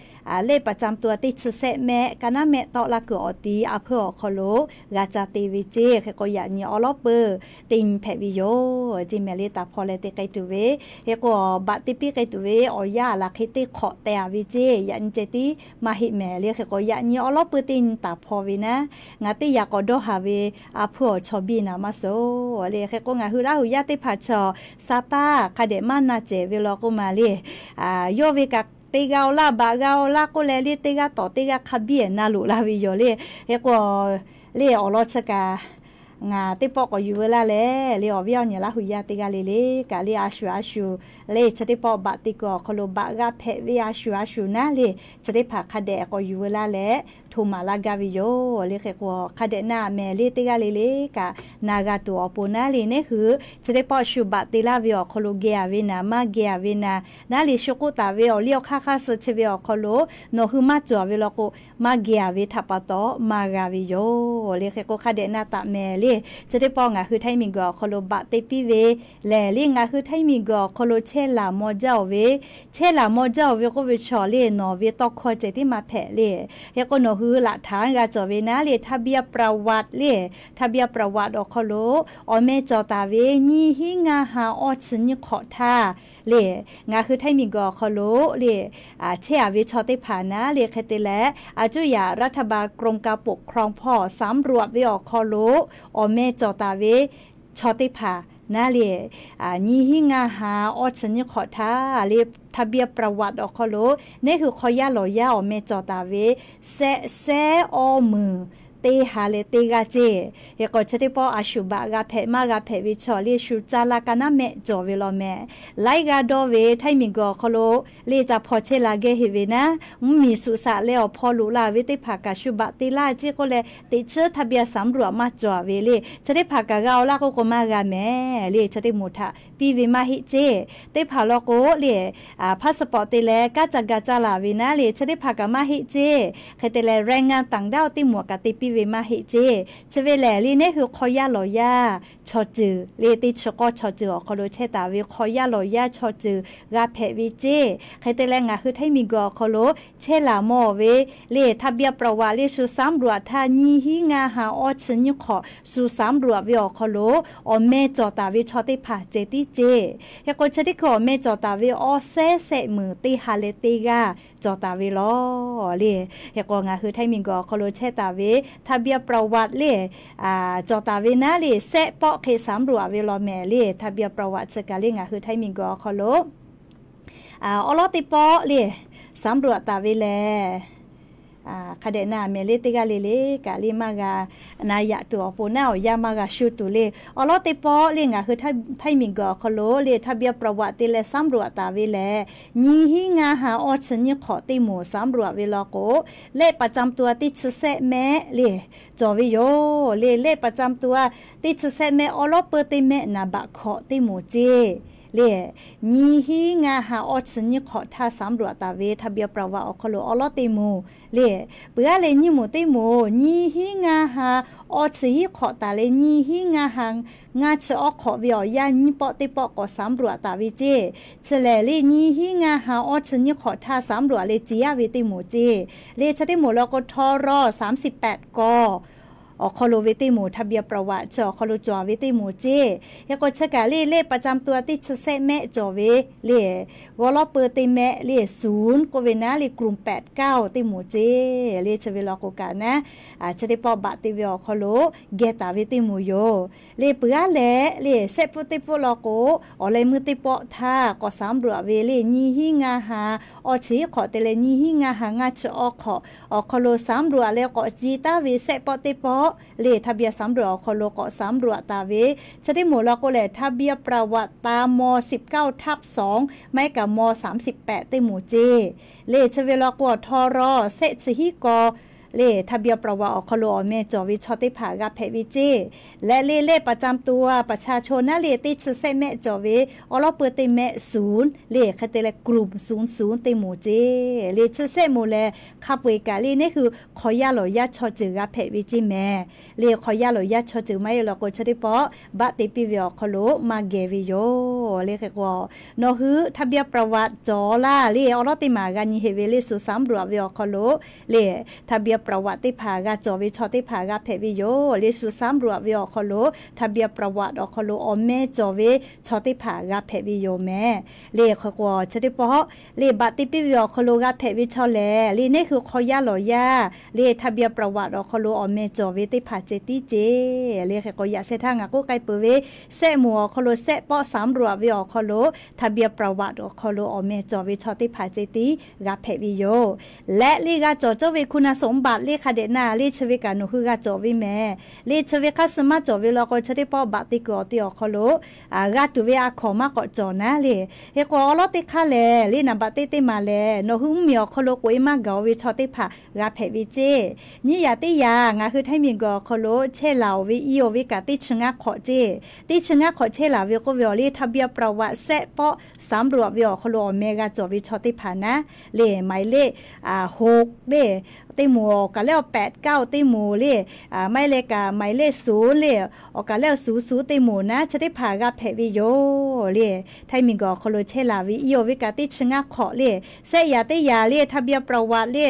เลขประจำตัว teˇ chi sehˆ mehˆ ka naˉ mehˆ tawˆ laˇ kuiˬ awˬ ti a hpeuˇ awˬ hk'aw lo g'a ca te ve ceˇ. Hk'e k'o yaꞈ nyi awˉ lawˉ peuˬ teˇ nyi hpehꞈ ve yoˬ ceˇ mehˍ le taˍ hpaw leh te k'ai tuˬ ve. Hk'e k'o baꞈ te piˇ k'ai tuˬ ve awˬ yanˇ laˬ hk'e teˇ hk'awꞈ teh a ve ceˇ yaꞈ nyi ceh tiˉ maˇ heˆ mehˍ le. Hk'e k'o yaꞈ nyi awˉ lawˉ peuˬ teˇ nyi taˍ hpaw ve naˉ ngaˬ teˇ yaꞈ k'awꞈ dawˇ haˍ ve a hpeuˇ awˬ chaw biˇ naˍ maˇ suh le. Hk'e k'o ngaˬ hui Laˇ hu yaˇ teˇ hpaˍ chaw sa taˇ hk'a dehꞈ maˇ na cehˬ ve law k'o maˬ le yawˇ ve kaꞈ te g'a-oˬ laˇ baꞈ g'a-oˬ laˇ k'oˆ leh le teˇ g'aˇ tawˍ teˇ g'aˇ hk'a biˇ na loꞈ la ve yoˬ le. Hk'e k'o le awˬ lawn chi kaꞈ ngaˬ teˇ pawˆ k'awꞈ yuˬ veu laˇ leh le awˬ viˉ awˬ nyi Laˇ hu yaˇ teˇ g'aˇ le le kaꞈ le a shu a shu le chi teˇ pawˆ baꞈ te kuiˬ awˬ hk'aw lo baꞈ g'a hpehꞈ ve a shu a shu naˉ le chi teˇ hpaˍ hk'a dehꞈ k'awꞈ yuˬ veu laˇ leh hto maˍ laˇ gaˇ ve yoˬ. Le hk'e k'o hk'a dehꞈ na mehˍ le teˇ g'aˇ le le kaꞈ na g'a tuˬ awˬ pon naˉ le neˉ hui chi teˇ pawˆ shu baꞈ te laˇ ve awˬ hk'aw lo geh a ve naˍ maˇ geh a ve naˍ naˉ le shu k'oˆ taˍ ve awˬ liˇ awˬ hk'aˇ hk'aˇ suh chi ve awˬ hk'aw lo nawˬ hui maˇ cawˬ ve law k'o maˇ geh a ve htaꞈ pa taw maˇ g'a ve yoˬ. Le hk'e k'o hk'a dehꞈ na taˍ mehˍ le chi teˇ pawˆ ngaˬ hui Htaiˇ miˬguiˬ awˬ hk'aw lo baꞈ te piˇ ve lehˬ le ngaˬ hui Htaiˇ miˬguiˬ awˬ hk'aw lo chehˇ laˬ maw jaˇ-oˬ ve chehˇ laˬ maw jaˇ-oˬ ve k'oˆ ve chaw le nawˬ ve tawˇ hkawˇ ceh tiˉ maˇ hpehꞈ le. Hk'e k'o nawˬ hui laꞈ htaꞈ g'a cawˬ ve naˉ le ทะเบียนประวัติ le ทะเบียนประวัติ awˬ hk'aw lo awˬ meh cawˬ taˍ ve nyiˇ hinˉ ngaˇ ha awˇ chi nyiˇ hk'awꞈ htaˇ le ngaˬ hui Htaiˇ miˬguiˬ awˬ hk'aw lo le chehˇ a ve chaw teˇ hpaˍ naˉ le hk'e te leh a cuˇ yaꞈ รัฐบาล กรมการปกครอง hpawˇ สำรวจ ve awˬ hk'aw lo awˬ meh cawˬ taˍ ve chaw teˇ hpaˍ naˉ le nyiˇ hinˉ ngaˇ ha awˇ chi nyiˇ hk'awꞈ htaˇ le ทะเบียนประวัติ awˬ hk'aw lo neˉ hui hk'aw yaˇ lawˬ yaˇ awˬ meh cawˬ taˍ ve sehˆ sehˉ awˇ meunˍ teˇ ha leh teˇ g'aˇ ceˇ. Hk'e k'o chi teˇ pawˆ a shu baꞈ g'a hpehꞈ maˇ g'a hpehꞈ ve chaw le shu caˇ la ka naˉ mehˆ cawˬ ve law mehˍ. Laiˉ g'aˇ dawˇ ve Htaiˇ miˬguiˬ awˬ hk'aw lo le ca hpaw chehˇ la geh heꞈ ve naˉ mvuhˇmiˬ suꞈ shaꞈ leh awˬ hpaw loꞈ la ve teˇ hpaˍ kaꞈ shu baꞈ te laˇ ceˇ k'oˆ leh teꞈ chiˉ ทะเบียนสำรวจ maˇ cawˬ ve le chi teˇ hpaˍ kaꞈ g'a-oˬ laˇ k'oˆ k'o maˇ g'a mehˍ le chi teˇ moˍ htaꞈ piˇ ve maˇ heˆ ceˇ. Teˇ hpaˍ law k'o le passport te leh kanˉ ca ga caˇ la ve naˉ le chi teˇ hpaˍ kaꞈ maˇ heˆ ceˇ. Hk'e te leh แรงงานต่างด้าว teˇ moˍ kaꞈ te piˇ ve maˇ heˆ ceˇ. Chi ve lehˬ le, neˉ hui hk'aw yaˇ lawˬ yaˇ chaw ceuˬ le, teˇ chi k'awˇ chaw ceuˬ awˬ hk'aw lo chehˇ taˍ ve hk'aw yaˇ lawˬ yaˇ chaw ceuˬ g'a hpehꞈ ve ceˇ. Hk'e te leh, ngaˬ hui htaiˇ miˬguiˬ awˬ hk'aw lo chehˇ laˬ mawˬ ve le, ทะเบียนประวัติ le shu สำรวจ htaˇ nyiˇ hinˉ ngaˇ ha awˇ chi nyiˇ hk'awꞈ shu สำรวจ ve awˬ hk'aw lo awˬ meh cawˬ taˍ ve chaw teˇ hpaˍ ceh tiˉ ceˇ. Hk'e k'o, chi teˇ hkui awˬ meh cawˬ taˍ ve awˇ sehˉ sehˆ meunˍ teˇ ha leh teˇ g'aˇ cawˬ taˍ ve lawˬ le. Hk'e k'o, ngaˬ hui htaiˇ miˬguiˬ awˬ hk'aw lo chehˇ taˍ ve ทะเบียนประวัติ le cawˬ taˍ ve naˉ le, sehˆ pawˆ hk'e สำรวจ ve law mehˍ le. ทะเบียนประวัติ chi kaꞈ le ngaˬ hui htaiˇ miˬguiˬ awˬ hk'aw lo awˉ lawˉ teˇ pawˆ le สำรวจ taˍ ve lehˬ, hk'a dehꞈ na mehˍ le, teˇ g'aˇ le le kaꞈ le maˇ g'a na yaꞈ tuˬ awˬ pon naˉ awˬ yanˇ maˇ g'a shu tuˬ le. Awˉ lawˉ teˇ pawˆ le ngaˬ hui htaiˇ miˬguiˬ awˬ hk'aw lo le ทะเบียนประวัติ te leh สำรวจ taˍ ve lehˬ, nyiˇ hinˉ ngaˇ ha awˇ chi nyiˇ hk'awꞈ teˇ moˍ สำรวจ ve law k'o, lehˆ ประจำตัว teˇ chi sehˆ mehˆ le cawˬ ve yoˬ le. Lehˆ ประจำตัว teˇ chi sehˆ mehˆ awˉ lawˉ peuˇ teˇ mehˆ naˍ baꞈ hkawꞈ teˇ moˍ ceˇ le. Nyiˇ hinˉ ngaˇ ha awˇ chi nyiˇ hk'awꞈ htaˇ สำรวจ taˍ ve ทะเบียนประวัติ awˬ hk'aw lo awˉ lawˉ teˇ moˍ le. Peuˬ aˉ leh nyiˇ moˍ teˇ moˍ, nyiˇ hinˉ ngaˇ ha awˇ chi hiˉ hk'awꞈ taˍ leh nyiˇ hinˉ ngaˇ ha ngaˇ chi awˇ hk'awꞈ ve awˬ yanˇ nyiˇ pawˆ teˇ pawˆ k'awꞈ สำรวจ taˍ ve ceˇ. Chi lehˬ le, nyiˇ hinˉ ngaˇ ha awˇ chi nyiˇ hk'awꞈ htaˇ สำรวจ le ce yaˇ ve teˇ moˍ ceˇ. Le chi teˇ moˍ law k'o, ทะเบียนประวัติ awˬ hk'aw lo ve teˇ moˍ, ทะเบียนประวัติ chi awˬ hk'aw lo cawˬ ve teˇ moˍ ceˇ. Hk'e k'o, chi kaꞈ le, lehˆ ประจำตัว teˇ chi sehˆ mehˆ cawˬ ve le, g'awˇ lawˉ peuˇ teˇ mehˆ le, ศูนย์ k'oˆ ve naˉ le, กลุ่มแปดเก้า teˇ moˍ ceˇ. Le chi ve law k'o kaꞈ naˉ, chi teˇ pawˆ baꞈ te ve awˬ hk'aw lo geh taˍ ve teˇ moˍ yoˬ. Le peuˬ aˉ leh le, sehˆ pfuhˇ teˇ pfuhˇ law k'o, awˬ leh meuˇ teˇ pawˆ htaˇ k'awꞈ สำรวจ ve le, nyiˇ hinˉ ngaˇ ha awˇ chi hiˉ hk'awꞈ te leh nyiˇ hinˉ ngaˇ ha ngaˇ chi awˇ hk'awꞈ awˬ hk'aw lo สำรวจ leh k'awꞈ ce taˍ ve sehˆ pawˆ teˇ pawˆ le, ทะเบียนสำรวจ awˬ hk'aw lo k'awꞈ สำรวจ taˍ ve. Chi teˇ moˍ law k'o lehˬ, ทะเบียนประวัติ ตาม ม. สิบเก้าทับสอง maˇ heˆ kaꞈ ม. สามสิบแปด teˇ moˍ ceˇ. Le chi ve law k'o, ทร sehˆ chi hiˉ k'aw le, ทะเบียนประวัติ awˬ hk'aw lo awˬ meh cawˬ ve chaw teˇ hpaˍ g'a hpehꞈ ve ceˇ. Leh le, lehˆ ประจำตัว ประชาชน naˉ le, teˇ chi sehˆ mehˆ cawˬ ve awˉ lawˉ peuˇ teˇ mehˆ, ศูนย์ le, hk'e te leh กลุ่มศูนย์ศูนย์ teˇ moˍ ceˇ. Le chi sehˆ moˍ lehˬ, hk'a peu-eˬ kaꞈ le neˉ hui hk'aw yaˇ lawˬ yaˇ chaw ceuˬ g'a hpehꞈ ve ceˇ mehˍ. Le hk'aw yaˇ lawˬ yaˇ chaw ceuˬ maˇ heˆ law k'o, chi teˇ pawˆ baˆ te piˇ ve awˬ hk'aw lo maˇ geh ve yoˬ. Le hk'e k'o, nawˬ hui ทะเบียนประวัติ cawˬ laˇ le, awˉ lawˉ teˇ maˬ g'a nyi heˆ ve le, shu สำรวจ ve awˬ hk'aw lo le, ทะเบียนประวัติ teˇ hpaˍ g'a cawˬ ve chaw teˇ hpaˍ g'a hpehꞈ ve yoˬ. Le shu สำรวจ ve awˬ hk'aw lo, ทะเบียนประวัติ awˬ hk'aw lo awˬ meh cawˬ ve chaw teˇ hpaˍ g'a hpehꞈ ve yoˬ mehˍ. Le hk'e k'o, chi teˇ pawˆ le baꞈ te piˇ ve awˬ hk'aw lo g'a hpehꞈ ve chaw lehˬ, le neˉ hui hk'aw yaˇ lawˬ yaˇ le, ทะเบียนประวัติ awˬ hk'aw lo awˬ meh cawˬ ve teˇ hpaˍ ceh tiˉ ceˇ. Le hk'e k'o, yaꞈ sheh htaˇ ngaˬ k'oˆ k'ai peuˬ ve, sehˆ moˍ awˬ hk'aw lo sehˆ pawˆ สำรวจ ve awˬ hk'aw lo, ทะเบียนประวัติ awˬ hk'aw lo awˬ meh cawˬ ve chaw teˇ hpaˍ ceh tiˉ g'a hpehꞈ ve yoˬ. Leh le g'a cawˬ cawˇ ve คุณสมบัติ le hk'a dehꞈ na le, chi ve kaꞈ nawˬ hui g'a cawˬ ve mehˍ. Le chi ve hk'aˇ suh maˇ cawˬ ve law k'o, chi teˇ pawˆ baꞈ te kuiˬ awˬ te awˬ hk'aw lo g'a tuˬ ve a hkawnˍ maˇ k'awꞈ cawˬ naˉ le. Hk'e k'o, awˉ lawˉ teˇ hk'aˇ lehˬ, le naˍ baꞈ teˇ teˇ maˬ lehˬ, nawˬ hui mvuhˇmiˬ awˬ hk'aw lo k'oꞈ-e maˇ gaˬ-o ve chaw teˇ hpaˍ g'a hpehꞈ ve ceˇ. Nyiˇ yaꞈ teˇ yaꞈ ngaˬ hui htaiˇ miˬguiˬ awˬ hk'aw lo chehˇ laˬ-oˬ ve, i-oˬ ve kaꞈ teˇ chi ngaˇ hk'awꞈ ceˇ. Teˇ chi ngaˇ hk'awꞈ chehˇ laˬ ve k'oˆ ve awˬ le, ทะเบียนประวัติ sehˆ pawˆ สำรวจ ve awˬ hk'aw lo awˬ meh g'a cawˬ ve chaw teˇ hpaˍ naˉ le, หมายเลข หก le, teˇ moˍ awˬ kaˬ lehˬ awˬ แปดเก้า teˇ moˍ le, maˇ heˆ leh kaꞈ หมายเลข ศูนย์ le, awˬ kaˬ lehˬ awˬ ศูนย์ศูนย์ teˇ moˍ naˉ, chi teˇ hpaˍ g'a hpehꞈ ve yoˬ le. Htaiˇ miˬguiˬ awˬ hk'aw lo chehˇ laˬ ve, i-oˬ ve kaꞈ teˇ chi ngaˇ hk'awꞈ le, sehˆ yaꞈ teˇ yaꞈ le, ทะเบียนประวัติ le,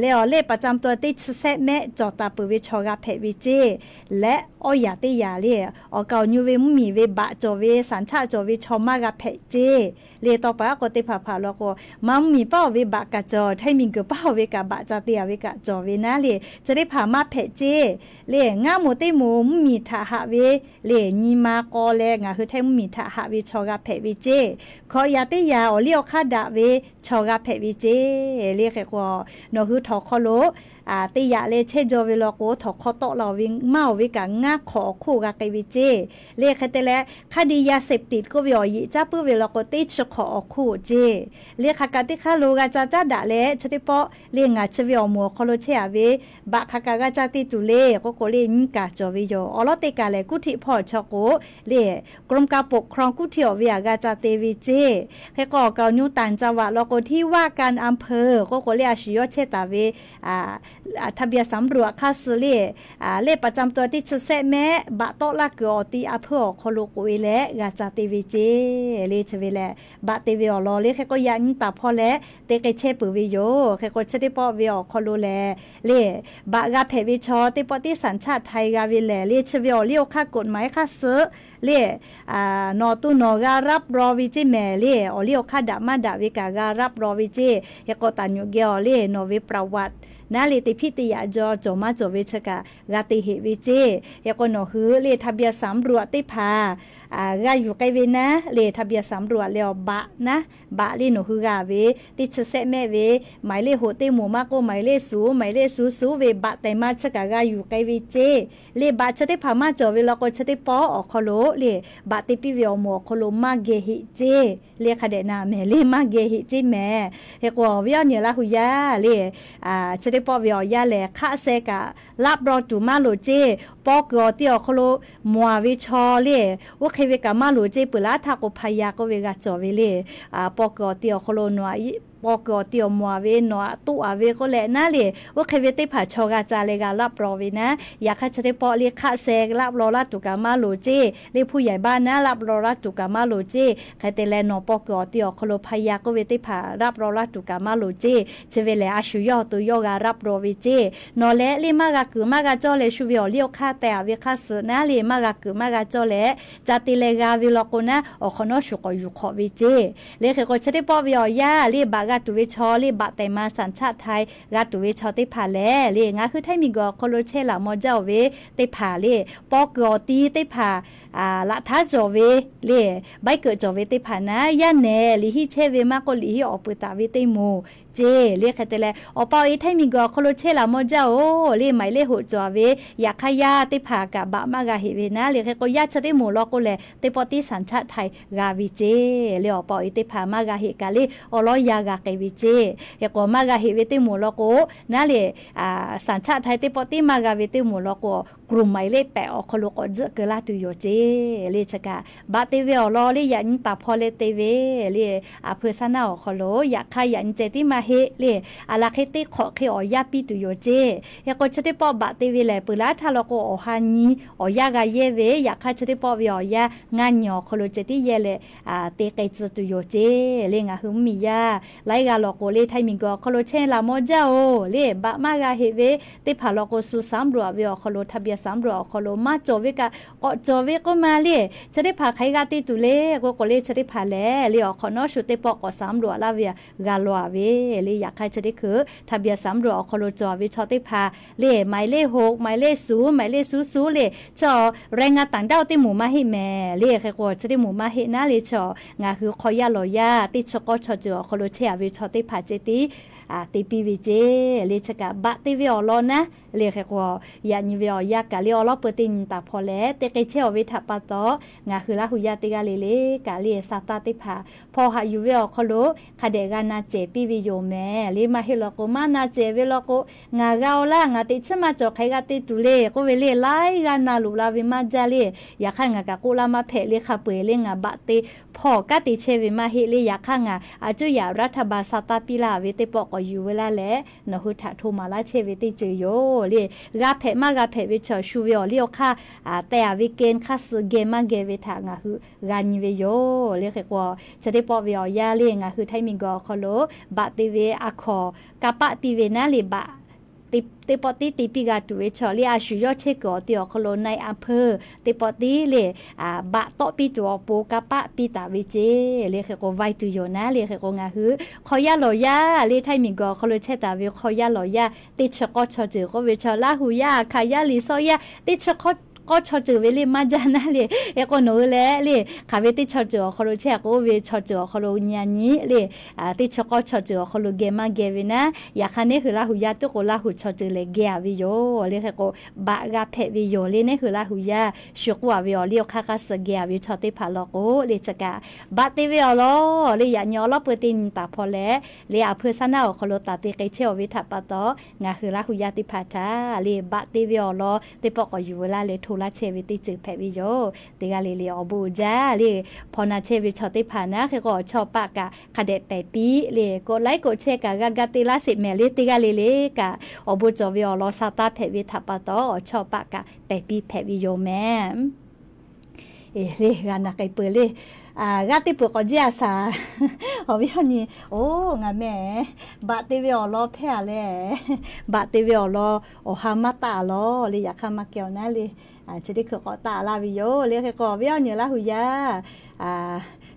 leh awˬ lehˆ ประจำตัว teˇ chi sehˆ mehˆ cawˬ taˍ peuˬ ve chaw g'a hpehꞈ ve ceˇ. Leh awˇ yaꞈ teˇ yaꞈ le, awˬ kaˍ awˬ nyu ve mvuhˇmiˬ ve baꞈ cawˬ ve, สัญชาติ cawˬ ve chaw maˇ g'a hpehꞈ ceˇ. Le tawˇ pa aˉ k'o teˇ hpaˍ hpaˍ law k'o, maˇ mvuhˇmiˬ paˉ-oˬ ve baꞈ kaꞈ cawˬ, htaiˇ miˬguiˬ paˉ-oˬ ve kaꞈ baꞈ ca te-a ve kaꞈ cawˬ ve naˉ le, chi teˇ hpaˍ maˇ hpehꞈ ceˇ. Le ngaˇ moˍ teˇ moˍ mvuhˇmiˬ htaꞈ haꞈ ve le, nyi ma k'aw leh ngaˬ hui htaiˇ mvuhˇmiˬ htaꞈ haꞈ ve chaw g'a hpehꞈ ve ceˇ. Hkawꞈ yaꞈ teˇ yaꞈ awˬ liˇ awˬ hk'aˇ daꞈ ve chaw g'a hpehꞈ ve ceˇ. Le hk'e k'o, nawˬ hui htawnˍ hk'aw lo teˇ yaꞈ leh chehˇ jaw ve law k'o, htawnˍ hk'aw tawˆ la-oˬ ve maˇ-oˬ ve kaꞈ ngaˇ hk'awꞈ awˬ hk'oˆ g'a k'ai ve ceˇ. Le hk'e te leh, hk'a dehꞈ ยาเสพติด k'oˆ ve awˬ yeꞈ caˉ puiˉ ve law k'o, teˇ chi hk'awꞈ awˬ hk'oˆ ceˇ. Le hk'aˬ kaꞈ teˇ hk'aˇ lo g'a ca caˉ daꞈ leh, chi teˇ pawˆ le ngaˬ chi ve awˬ moˍ awˬ hk'aw lo chehˇ-a ve baꞈ hk'aˬ kaꞈ g'a ca te tuˬ le k'oˆ k'o le, nyiˇ kaˬ cawˬ ve yoˬ. Awˬ lawˉ teˇ kaˬ lehˬ, กรุงเทพ hpawˇ chaw k'o le, กรมการปกครอง กรุงเทพ awˬ ve aꞈ g'a ca te ve ceˇ. Hk'e k'o, awˬ kaˍ awˬ nyu ต่างจังหวัด law k'o, ที่ว่าการอำเภอ k'oˆ k'o le, a shu yawˇ chehˇ taˍ ve ทะเบียนสำรวจ hk'aˇ suh le, le ประจำตัว teˇ chi sehˆ mehˆ baꞈ tawˆ laˇ kuiˬ awˬ ti a hpeuˇ awˬ hk'aw lo k'oꞈ e leh g'a ca te ve ceˇ le. Chi ve lehˬ, baꞈ te ve awˬ lawn le hk'e k'o, yaꞈ nyi taˍ hpawˇ leh te k'ai chehˇ peuˬ ve yoˬ. Hk'e k'o, chi teˇ pawˆ ve awˬ hk'aw lo lehˬ le, baꞈ g'a hpehꞈ ve chaw teˇ pawˆ tiˉ สัญชาติไทย g'a ve lehˬ le, chi ve awˬ liˇ awˬ hk'aˇ กฎหมาย hk'aˇ suh le, nawˬ to nawˬ g'a รับรอง ve ceˇ mehˍ le. Awˬ liˇ awˬ hk'aˇ daꞈ maˇ daꞈ ve kaꞈ g'a รับรอง ve ceˇ. Hk'e k'o, taˍ nyuꞈ geh awˬ le, nawˬ ve ประวัติ naˉ le, te hpiˇ te yaꞈ jaw cawˬ maˇ cawˬ ve chi kaꞈ g'a te heꞈ ve ceˇ. Hk'e k'o, nawˬ hui le ทะเบียนสำรวจ teˇ hpaˍ g'a yuˬ k'ai ve naˉ le, ทะเบียนสำรวจ le awˬ baꞈ naˉ, baꞈ le nawˬ hui g'a ve teˇ chi sehˆ mehˆ ve หมายเลขหก teˇ moˍ maˇ k'oˆ, หมายเลขศูนย์ หมายเลขศูนย์ศูนย์ ve baꞈ tehˬ ma chi kaꞈ g'a yuˬ k'ai ve ceˇ. Le baꞈ chi teˇ hpaˍ maˇ cawˬ ve law k'o, chi teˇ pawˆ awˬ hk'aw lo le, baꞈ te piˇ ve awˬ moˍ awˬ hk'aw lo maˇ geh heꞈ ceˇ. Le hk'a dehꞈ na mehˍ le, maˇ geh heꞈ ceˇ mehˍ. Hk'e k'o, awˬ viˉ awˬ nyi Laˇ hu yaˇ le, chi teˇ pawˆ ve awˬ yanˇ lehˬ, hk'aˆ seh kaꞈ รับรอง tuˬ maˇ loˍ ceˇ. Paw kuiˬ awˬ ti awˬ hk'aw lo mawˬ a ve chaw le, oˇ hk'e ve kaꞈ maˇ loˍ ceˇ. Peuˬ laˇ htaˇ k'o, พยาน k'oˆ ve g'a cawˬ ve le. Paw kuiˬ awˬ ti awˬ hk'aw lo nawˬ aꞈ, paw kuiˬ awˬ ti awˬ mawˬ a ve nawˬ aꞈ toˆ a ve k'oˆ leh naˉ le, oˇ hk'e ve teˇ hpaˍ chaw g'a ca leh g'a รับรอง ve naˉ. Yaꞈ hk'aˇ chi teˇ pawˆ le, hk'aˆ seh รับรอง laˇ tuˬ kaꞈ maˇ loˍ ceˇ. Le ผู้ใหญ่บ้าน naˉ รับรอง laˇ tuˬ kaꞈ maˇ loˍ ceˇ. Hk'e te leh, nawˬ paw kuiˬ awˬ ti awˬ hk'aw lo พยาน k'oˆ ve teˇ hpaˍ รับรอง laˇ tuˬ kaꞈ maˇ loˍ ceˇ. Chi ve lehˬ, a shu yawˇ awˬ to yawˇ g'a รับรอง ve ceˇ. Nawˬ lehˬ le maˇ g'a kuiˬ maˇ g'a cawˇ leh, shu ve awˬ liˇ awˬ hk'aˇ teh a ve hk'aˇ suh naˉ le, maˇ g'a kuiˬ maˇ g'a cawˇ leh ca te leh g'a ve law k'o naˉ, awˬ hk'awꞈ nawˉ shu k'awꞈ yuˬ hk'awꞈ ve ceˇ. Le hk'e k'o, chi teˇ pawˆ ve awˬ yanˇ le, baꞈ g'a tuˬ ve chaw le, baꞈ tehˬ ma สัญชาติไทย g'a tuˬ ve chaw teˇ hpaˍ lehˬ le, ngaˬ hui htaiˇ miˬ guiˬ awˬ hk'aw lo chehˇ laˬ maw jaˇ-oˬ ve teˇ hpaˍ le, paw kuiˬ awˬ ti teˇ hpaˍ laꞈ htaˉ cawˬ ve le, ใบเกิด cawˬ ve teˇ hpaˍ naˉ, yaˇ nehˬ liꞈ hiˆ chehˇ ve maˇ k'oˆ, liꞈ hiˆ awˬ peuˬ taˍ ve teˇ moˍ ceˇ. Le hk'e te leh, awˬ pa awˬ e htaiˇ miˬ guiˬ awˬ hk'aw lo chehˇ laˬ maw jaˇ-oˬ le, หมายเลขหก cawˬ ve, yaꞈ hk'aˇ yaˇ teˇ hpaˍ kaꞈ baꞈ maˇ g'a heꞈ ve naˉ le. Hk'e k'o, yaˇ chi teˇ moˍ law k'o lehˬ, teˇ pawˆ tiˉ สัญชาติไทย g'a ve ceˇ. Le awˬ pa awˬ e teˇ hpaˍ maˇ g'a heꞈ kaꞈ le, awˬ lawˉ yaˇ g'a k'ai ve ceˇ. Hk'e k'o, maˇ g'a heꞈ ve teˇ moˍ law k'o naˉ le, สัญชาติไทย teˇ pawˆ tiˉ maˇ g'a ve teˇ moˍ law k'o, กลุ่มหมายเลขแปด awˬ hk'aw lo k'awꞈ tzuhˆ keu laˇ tuˬ yoˬ ceˇ. Le chi kaꞈ, baꞈ te ve awˬ lawn le, yaꞈ nyi taˍ hpawˇ leh te ve le, a hpeu saˉ naˉ awˬ hk'aw lo, yaꞈ hk'aˇ yaꞈ nyi ceh tiˉ maˇ heˆ le, aˬ laˬ hk'e teˇ hk'awꞈ hk'e awˬ yanˇ piˇ tuˬ yoˬ ceˇ. Hk'e k'o, chi teˇ pawˆ baꞈ te ve lehˬ, peuˬ laˇ htaˇ law k'o, awˬ ha nyi awˬ yanˇ g'a yehˇ ve, yaꞈ hk'aˇ chi teˇ pawˆ ve awˬ yanˇ ngaˇ nyi awˬ hk'aw lo ceh tiˉ yehˇ leh te k'ai tcuh tuˬ yoˬ ceˇ. Le ngaˬ hui mvuhˇmiˬ yaˇ laiˉ g'aˇ law k'o le, htaiˇ miˬ guiˬ awˬ hk'aw lo chehˇ laˬ maw jaˇ-oˬ le, baꞈ maˇ g'a heꞈ ve teˇ hpaˍ law k'o, shu สำรวจ ve awˬ hk'aw lo, ทะเบียนสำรวจ awˬ hk'aw lo maˇ cawˬ ve kaꞈ k'awꞈ cawˬ ve k'oˆ ma le. Chi teˇ hpaˍ hk'aˬ hk'e g'a te tuˬ le k'oˆ k'o le, chi teˇ hpaˍ lehˬ le, awˬ hk'awꞈ nawˉ shu teˇ pawˆ k'awꞈ สำรวจ laˇ ve g'a law a ve le. Yaꞈ hk'aˇ chi teˇ hkui ทะเบียนสำรวจ awˬ hk'aw lo cawˬ ve chaw teˇ hpaˍ le, หมายเลขหก หมายเลขศูนย์ หมายเลขศูนย์ศูนย์ le, chi แรงงานต่างด้าว teˇ moˍ maˇ heˆ mehˍ le. Hk'e k'o, chi teˇ moˍ maˇ heˆ naˉ le, chi ngaˬ hui hk'aw yaˇ lawˬ yaˇ teˇ chi k'awˇ chaw ceuˬ awˬ hk'aw lo chehˇ a ve chaw teˇ hpaˍ ceh tiˉ te piˇ ve ceˇ. Le chi kaꞈ baꞈ te ve awˬ lawn naˉ le. Hk'e k'o, yaꞈ nyi ve awˬ yanˇ kaꞈ le, awˬ lawˉ peu teˇ nyi taˍ hpawˇ leh te k'ai chehˇ-oˬ ve htaꞈ pa taw, ngaˬ hui Laˇ hu yaˇ teˇ g'aˇ le le kaꞈ le, sa taˇ teˇ hpaˍ hpawˇ haꞈ yuˬ ve awˬ hk'aw lo hk'a dehꞈ g'a na cehˬ piˇ ve yoˬ mehˍ le. Maˇ heˆ law k'o, maˇ na cehˬ ve law k'o, ngaˬ g'a-o laˇ, ngaˬ teꞈ chiˉ maˇ cawˬ hk'e g'a te tuˬ le k'oˆ ve le, laiˉ g'aˇ na luꞈ la ve maˇ jaˇ le. Yaꞈ hk'aˇ ngaˬ kaꞈ k'oˆ laˇ maˇ hpehꞈ le, hk'a peu-eˬ le ngaˬ baꞈ te hpawˇ kanˉ te chehˇ ve maˇ heˆ le. Yaꞈ hk'aˇ ngaˬ a cuˇ yaꞈ รัฐบาล sa taˇ piˇ laˇ ve teˇ pawˆ k'awꞈ yuˬ ve laˇ leh, nawˬ hui htaꞈ hto maˍ laˇ chehˇ ve teˇ ceuˬ yoˬ le. G'a hpehꞈ maˇ g'a hpehꞈ ve chaw shu ve awˬ liˇ awˬ hk'aˇ te a ve เกณฑ์ hk'aˇ suh geh maˇ geh ve htaꞈ ngaˬ hui g'a nyi ve yoˬ le. Hk'e k'o, chi teˇ pawˆ ve awˬ yanˇ le, ngaˬ hui htaiˇ miˬ guiˬ awˬ hk'aw lo baꞈ te ve a hkawnˍ kanˇ paˆ piˇ ve naˉ le, baꞈ teˇ pawˆ tiˉ te piˇ g'a tuˬ ve chaw le, a shu yawˇ chehˇ kuiˬ awˬ ti awˬ hk'aw lo นายอำเภอ teˇ pawˆ tiˉ le, baꞈ tawˆ piˇ tuˬ awˬ pon kanˇ paˆ piˇ taˍ ve ceˇ le. Hk'e k'o, vaiˇ tuˬ yoˬ naˉ le. Hk'e k'o, ngaˬ hui hk'aw yaˇ lawˬ yaˇ le, htaiˇ miˬ guiˬ awˬ hk'aw lo chehˇ taˍ ve hk'aw yaˇ lawˬ yaˇ teˇ chi k'awˇ chaw ceuˬ k'oˆ ve chaw, Laˇ hu yaˇ, Hk'aˬ yaˇ, Liˍsawˇ yaˇ teˇ chi k'awˇ chaw ceuˬ ve le maˇ jaˇ naˉ le. Hk'e k'o, nawˬ hui lehˬ le, hk'aˬ ve teˇ chaw ceuˬ awˬ hk'aw lo chehˇ k'o, oˇ ve chaw ceuˬ awˬ hk'aw lo nyi a nyi le, teˇ chi k'awˇ chaw ceuˬ awˬ hk'aw lo geh maˇ geh ve naˉ, yaꞈ hk'aˇ neˉ hui Laˇ hu yaˇ tuˉ k'o, Laˇ hu chaw ceuˬ lehˬ geh a ve yoˬ le. Hk'e k'o, baꞈ g'a hpehꞈ ve yoˬ le, neˉ hui Laˇ hu yaˇ shu k'oˆ a ve awˬ liˇ awˬ hk'aˇ hk'aˇ suh geh a ve chaw teˇ hpaˍ law k'o le, chi kaꞈ baꞈ te ve awˬ lawn le, yaꞈ nyi awˬ lawˉ peu teˇ nyi taˍ hpawˇ leh le, a hpeu saˉ naˉ awˬ hk'aw lo taˍ te k'ai chehˇ-oˬ ve htaꞈ pa taw, ngaˬ hui Laˇ hu yaˇ teˇ hpaˍ htaꞈ le baꞈ te ve awˬ lawn teˇ pawˆ k'awꞈ yuˬ veu laˇ leh laˇ chehˇ ve teˇ ceuˬ hpehꞈ ve yoˬ. Teˇ g'aˇ le le awˬ bon uiˍ jaˇ le. Hpaw na chehˇ ve chaw teˇ hpaˍ naˉ hk'e k'o awˬ chawˇ paˆ kaꞈ hk'a dehꞈ pehˬ piˇ le. K'awꞈ laiˉ k'oꞈ chehˇ kaꞈ g'a ga te laˇ sheˍ mehˍ le. Teˇ g'aˇ le le kaꞈ awˬ bon cawˬ ve awˬ lawn sha taˇ hpehꞈ ve htaꞈ pa taw awˬ chawˇ paˆ kaꞈ pehˬ piˇ hpehꞈ ve yoˬ mehˍ. Eˬ le, g'a na k'ai peuˬ le. G'aˇ teˇ peuˬ k'awꞈ jiˇ a shaˍ. Awˬ viˉ awˬ nyi, oˬ, ngaˬ mehˍ, baꞈ te ve awˬ lawn hpehˇ a leh, baꞈ te ve awˬ lawn awˬ ha maˇ taˆ a lawˬ le. Yaꞈ hk'aˇ maˇ keh awˬ naˉ le. Chi teˇ hkui k'awꞈ taˆ laˇ ve yoˬ le. Hk'e k'o awˬ viˉ awˬ nyi Laˇ hu yaˇ,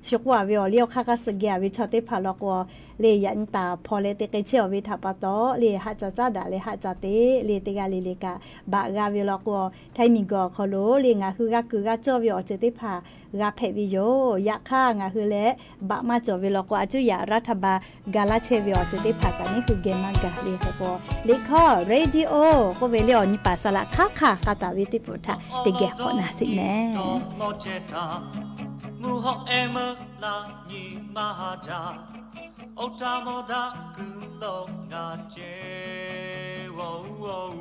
shu k'oˆ a ve awˬ liˇ awˬ hk'aˇ hk'a suh geh a ve chaw teˇ hpaˍ law k'o le, yaꞈ nyi taˍ hpaw leh te k'ai chehˇ awˬ ve htaꞈ pa taw le, haˆ ca caˉ daꞈ leh haˆ ca te le. Teˇ g'aˇ le le kaꞈ baꞈ g'a ve law k'o, Htaiˇ miˬguiˬ awˬ hk'aw lo le ngaˬ hui g'a kuiˬ g'a cawˇ ve awˬ ceuˬ teˇ hpaˍ g'a hpehꞈ ve yoˬ. Yaꞈ hk'aˇ ngaˬ hui leh baꞈ maˇ cawˬ ve law k'o, a cuˇ yaꞈ รัฐบาล ga laˇ chehˇ ve awˬ ceuˬ teˇ hpaˍ kaꞈ neˇ hui geh maˇ gaˬ le. Hk'e k'o, liꞈ hkawˇ radio k'oˆ ve le awˬ nyi paˍ saˍ laꞈ hk'aˇ hk'aˇ k'a taˍ ve teˇ pfuhˍ htaꞈ teˇ geh k'awꞈ na sheˍ mehˍ. Mvuhˇ hawˉ ehˉ meuˇ la nyi ma ha jaˇ, oˇ htaˇ mawˇ daꞈ kuiˬ lo ngaˬ ceh wa oˇ oˇ.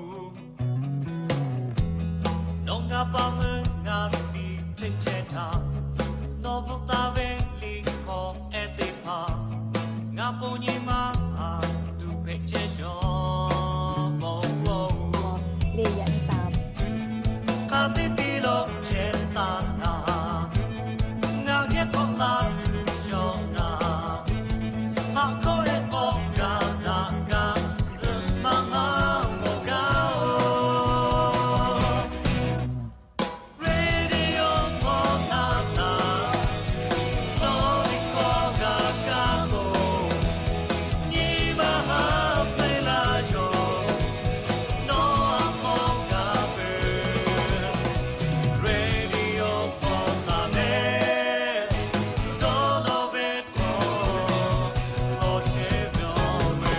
Nawˬ ngaˬ pa meuˇ ngaˬ tiꞈ hk'e chehˇ htaˇ, nawˬ bvuhꞈ taˍ ve liꞈ hkawˇ ehˉ teˇ hpaˍ, ngaˬ bon nyi ma a tuꞈ hpehꞈ chehˇ shawˍ ma oˇ oˇ. Hk'a teˇ tiˉ lo chehˇ taˍ naˍ, ngaˬ geh k'awꞈ laˇ tuˬ shawˍ naˍ, haꞈ hkawˇ ehˉ k'awꞈ gaˬ daꞈ gaˇ, zuhꞈ maˇ maˇ mawˬ gaˇ oˬ. Radio Paw Taˍ taˍ, nawˬ liꞈ hkawˇ g'a kaˇ k'o, nyi ma ha hpehˇ laˇ yoˬ. Nawˬ a hk'aw gaˬ peuˬ, Radio Paw Taˍ leh, dawˇ nawˇ ve hk'aw lawˬ chehˇ ve awˬ ve.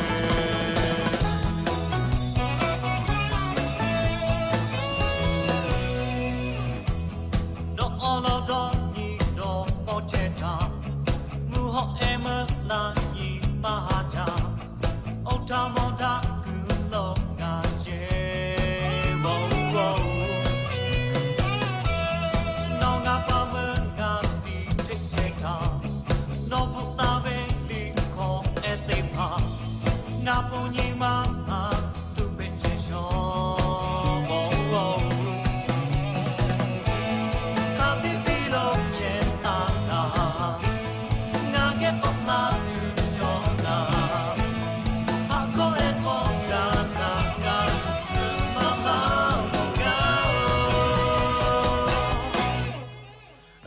Nawˬ awˬ lawn dawˇ nyi dawˇ pawˇ chehˇ htaˇ, mvuhˇ hawˉ ehˉ meuˇ la nyi maˇ ha jaˇ, oˇ htaˇ mawˇ daꞈ kuiˬ lo ngaˬ ceh wa oˇ oˇ. Nawˬ ngaˬ pa meuˇ ngaˬ tiꞈ hk'e chehˇ htaˇ, nawˬ bvuhꞈ taˍ ve liꞈ hkawˇ ehˉ teˇ hpaˍ, ngaˬ bon nyi ma a tuꞈ hpehꞈ chehˇ shawˍ ma oˇ oˇ. Hk'a teˇ tiˉ lo chehˇ taˍ naˍ, ngaˬ geh k'awꞈ laˇ tuˬ shawˍ naˍ, haꞈ hkawˇ ehˉ k'awꞈ gaˬ daꞈ gaˇ, zuhꞈ maˇ maˇ mawˬ gaˇ oˬ.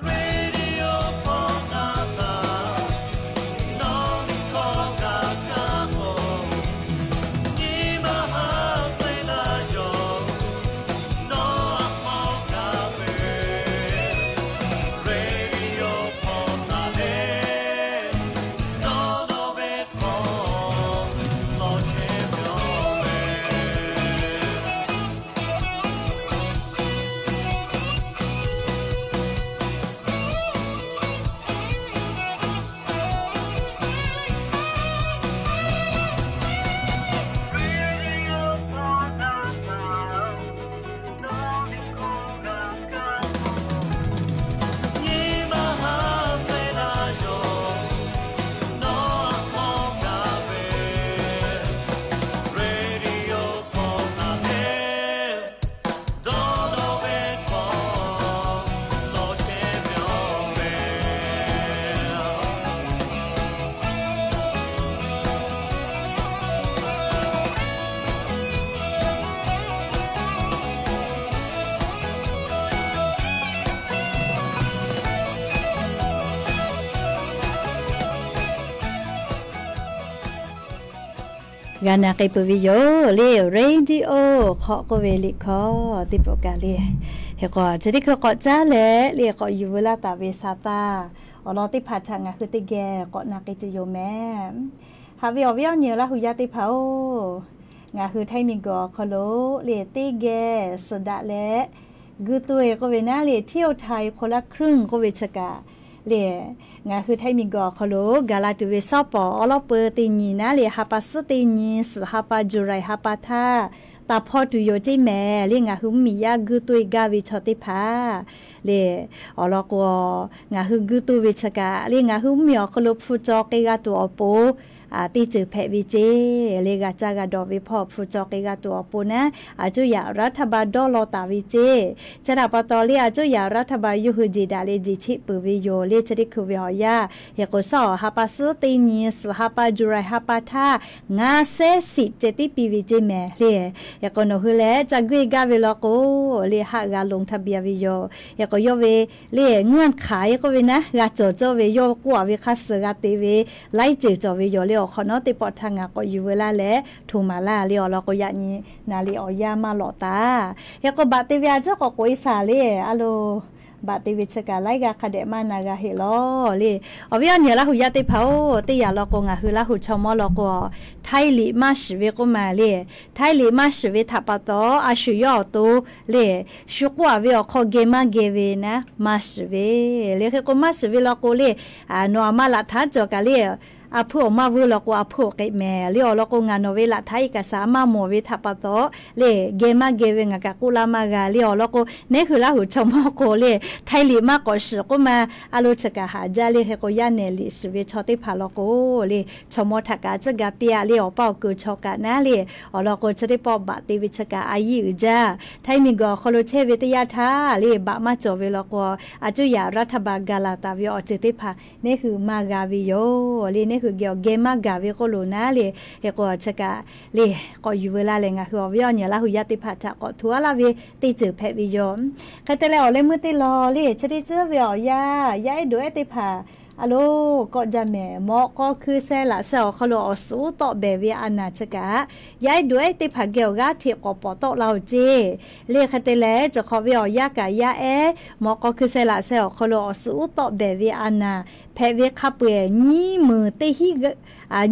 Radio Paw Taˍ taˍ, nawˬ liꞈ hkawˇ g'a kaˇ k'o, nyi ma ha hpehˇ laˇ yoˬ. Nawˬ a hk'aw gaˬ ve, Radio Paw Taˍ leh, dawˇ nawˇ ve hk'aw lawˬ chehˇ ve awˬ ve. G'a na k'ai peuˬ ve yoˬ le. Radio hk'aw k'oˆ ve liꞈ hkawˇ teˇ pawˆ kaꞈ le. Hk'e k'o chi teˇ hkui k'awꞈ caˉ leh le k'awꞈ yuˬ veu laˇ taˍ ve sa taˇ awˬ lawn teˇ hpaˍ htaꞈ ngaˬ hui teˇ geh k'awꞈ na k'ai tuˬ yoˬ mehˍ. Haꞈ ve awˬ viˉ awˬ nyi Laˇ hu yaˇ teˇ hpaˍ-oˬ, ngaˬ hui Htaiˇ miˬguiˬ awˬ hk'aw lo le teˇ geh suhˍ daꞈ leh, gu to-e k'oˆ ve naˉ le เที่ยวไทยคนละครึ่ง k'oˆ ve chi kaꞈ le, ngaˬ hui Htaiˇ miˬguiˬ awˬ hk'aw lo gaˬ la tuˬ ve shawˉ pawˍ awˉ lawˉ peu teˇ nyi naˉ le ha pa suhˉ teˇ nyi suhˍ ha pa July ha pa htaˇ taˍ hpaw tuˬ yoˬ ceˇ mehˍ le. Ngaˬ hui mvuhˇmiˬ yaˇ guiˇ toˇ e gaˇ ve chaw teˇ hpaˍ le, awˬ lawn k'o, ngaˬ hui guiˇ toˇ ve chi kaꞈ le, ngaˬ hui mvuhˇmiˬ awˬ hk'aw lo hpu caw k'ai g'a tuˬ awˬ pon teˇ ceuˬ hpehꞈ ve ceˇ le. G'a caˇ g'a dawˬ ve hpawˇ hpu caw k'ai g'a tuˬ awˬ pon naˉ, อำนาจรัฐบาล dawˇ law taˍ ve ceˇ. Chi htaꞈ pa taw le, อำนาจรัฐบาล yawˇ hui jeˬ daꞈ leh jeˬ cheˆ peuˬ ve yoˬ le. Chi teˇ hkui ve awˬ yanˇ, hk'e k'o, shaˉ awˬ ha pa suhˉ teˇ nyi suhˍ ha pa July ha pa htaˇ ngaˇ sehˉ siꞈ ceh tiˉ piˇ ve ceˇ mehˍ le. Hk'e k'o, nawˬ hui lehˬ ca guˇ e gaˇ ve law k'o le, haˆ g'a lonˬ htaˇ biˇ a ve yoˬ. Hk'e k'o, yawˇ ve le เงื่อนไข k'oˆ ve naˉ, g'a cawˬ cawˇ ve yawˇ k'oˆ a ve hk'a suhˍ g'a te ve laiˉ ceuˬ cawˬ ve yoˬ le. Awˬ hk'awꞈ nawˉ teˇ pawˆ htaˇ ngaˬ k'awꞈ yuˬ veu laˇ leh hto maˍ laˇ le. Awˬ lawn k'o, yaꞈ nyi naˍ riˍ awˬ yanˇ maˇ lawꞈ taˍ. Hk'e k'o, baꞈ te ve a ciˉ k'awꞈ k'oꞈ e shaˍ le, a lo, baꞈ te ve chi kaꞈ laiˉ g'aˇ hk'a dehꞈ maˇ na g'a heˆ lawˬ le. Awˬ viˉ awˬ nyi Laˇ huˍ yaˇ teˇ hpaˍ-oˬ, teˇ yanˇ law k'o ngaˬ hui Laˇ huˍ chaw mawˇ law k'o, Htaiˇ liꞈ maˇ shiˍ ve k'oˆ ma le. Htaiˇ liꞈ maˇ shiˍ ve htaꞈ pa taw, a shu yawˇ awˬ to le, shu k'oˆ a ve awˬ hk'aw geh maˇ geh ve naˉ maˇ shiˍ ve le. Hk'e k'o, maˇ shiˍ ve law k'o le, nawˬ a ma laꞈ htaˇ cawˬ kaꞈ le, a hpuˇ awˬ maˇ vuiˇ law k'o, a hpuˇ awˬ k'ai mehˍ le. Awˬ lawn k'o, ngaˬ nawˬ ve laꞈ htaˇ iˉ kaꞈ shaˍ maˇ mawˬ ve htaꞈ pa taw le, geh maˇ geh ve ngaˬ kaꞈ k'oˆ laˇ maˇ g'a le. Awˬ lawn k'o, neˉ hui Laˇ huˍ chaw mawˇ k'o le, Htaiˇ liꞈ maˇ k'awꞈ shiˍ k'oˆ ma, a lo chi kaꞈ haꞈ jaˇ le. Hk'e k'o, yaˇ nehˬ liꞈ shiˍ ve chaw teˇ hpaˍ law k'o le, chaw mawˇ htaꞈ kaꞈ tcuhˉ ga piˇ a le, awˬ paˇ awˬ ku chaw kaꞈ naˉ le. Awˬ lawn k'o, chi teˇ pawˆ baꞈ te ve chi kaꞈ a yiˇ uiˍ jaˇ. Htaiˇ miˬguiˬ awˬ hk'aw lo chehˇ ve teˇ yanˇ htaˇ le, baꞈ maˇ cawˬ ve law k'o, a cuˇ yaꞈ รัฐบาล gaˬ laˬ taˍ ve awˬ ceuˬ teˇ hpaˍ neˉ hui maˇ g'a ve yoˬ le. Neˉ hui geh awˬ geh maˇ gaˬ ve k'oˆ lo naˉ le. Hk'e k'o, chi kaꞈ le, k'awꞈ yuˬ veu laˇ leh ngaˬ hui awˬ viˉ awˬ nyi Laˇ huˍ yaˇ teˇ hpaˍ htaꞈ k'awꞈ hto a laˇ ve teˇ ceuˬ hpehꞈ ve yoˬ. Hk'e te leh, awˬ leh meuˇ teˇ lawˬ le, chi teˇ ceuˬ ve awˬ yanˇ, yaˇ ehˉ dawˬ ehˉ teˇ hpaˍ a lo kawˆ jaˇ mehˍ. Mawꞈ k'aw hkui sheh laꞈ sheh awˬ hk'aw lo awˬ suhˍ uˉ tawˆ behˬ ve a naˍ chi kaꞈ, yaˇ ehˉ dawˬ ehˉ teˇ hpaˍ geh awˬ g'aˇ hteꞈ k'awꞈ pawˍ tawˆ la-oˬ ceˇ le. Hk'e te leh, chi hk'awꞈ ve awˬ yanˇ kaꞈ yaˇ ehˉ mawꞈ k'aw hkui sheh laꞈ sheh awˬ hk'aw lo awˬ suhˍ uˉ tawˆ behˬ ve a naˍ hpehꞈ ve hk'a peu-eˬ nyiˇ meunˍ teˇ hinˉ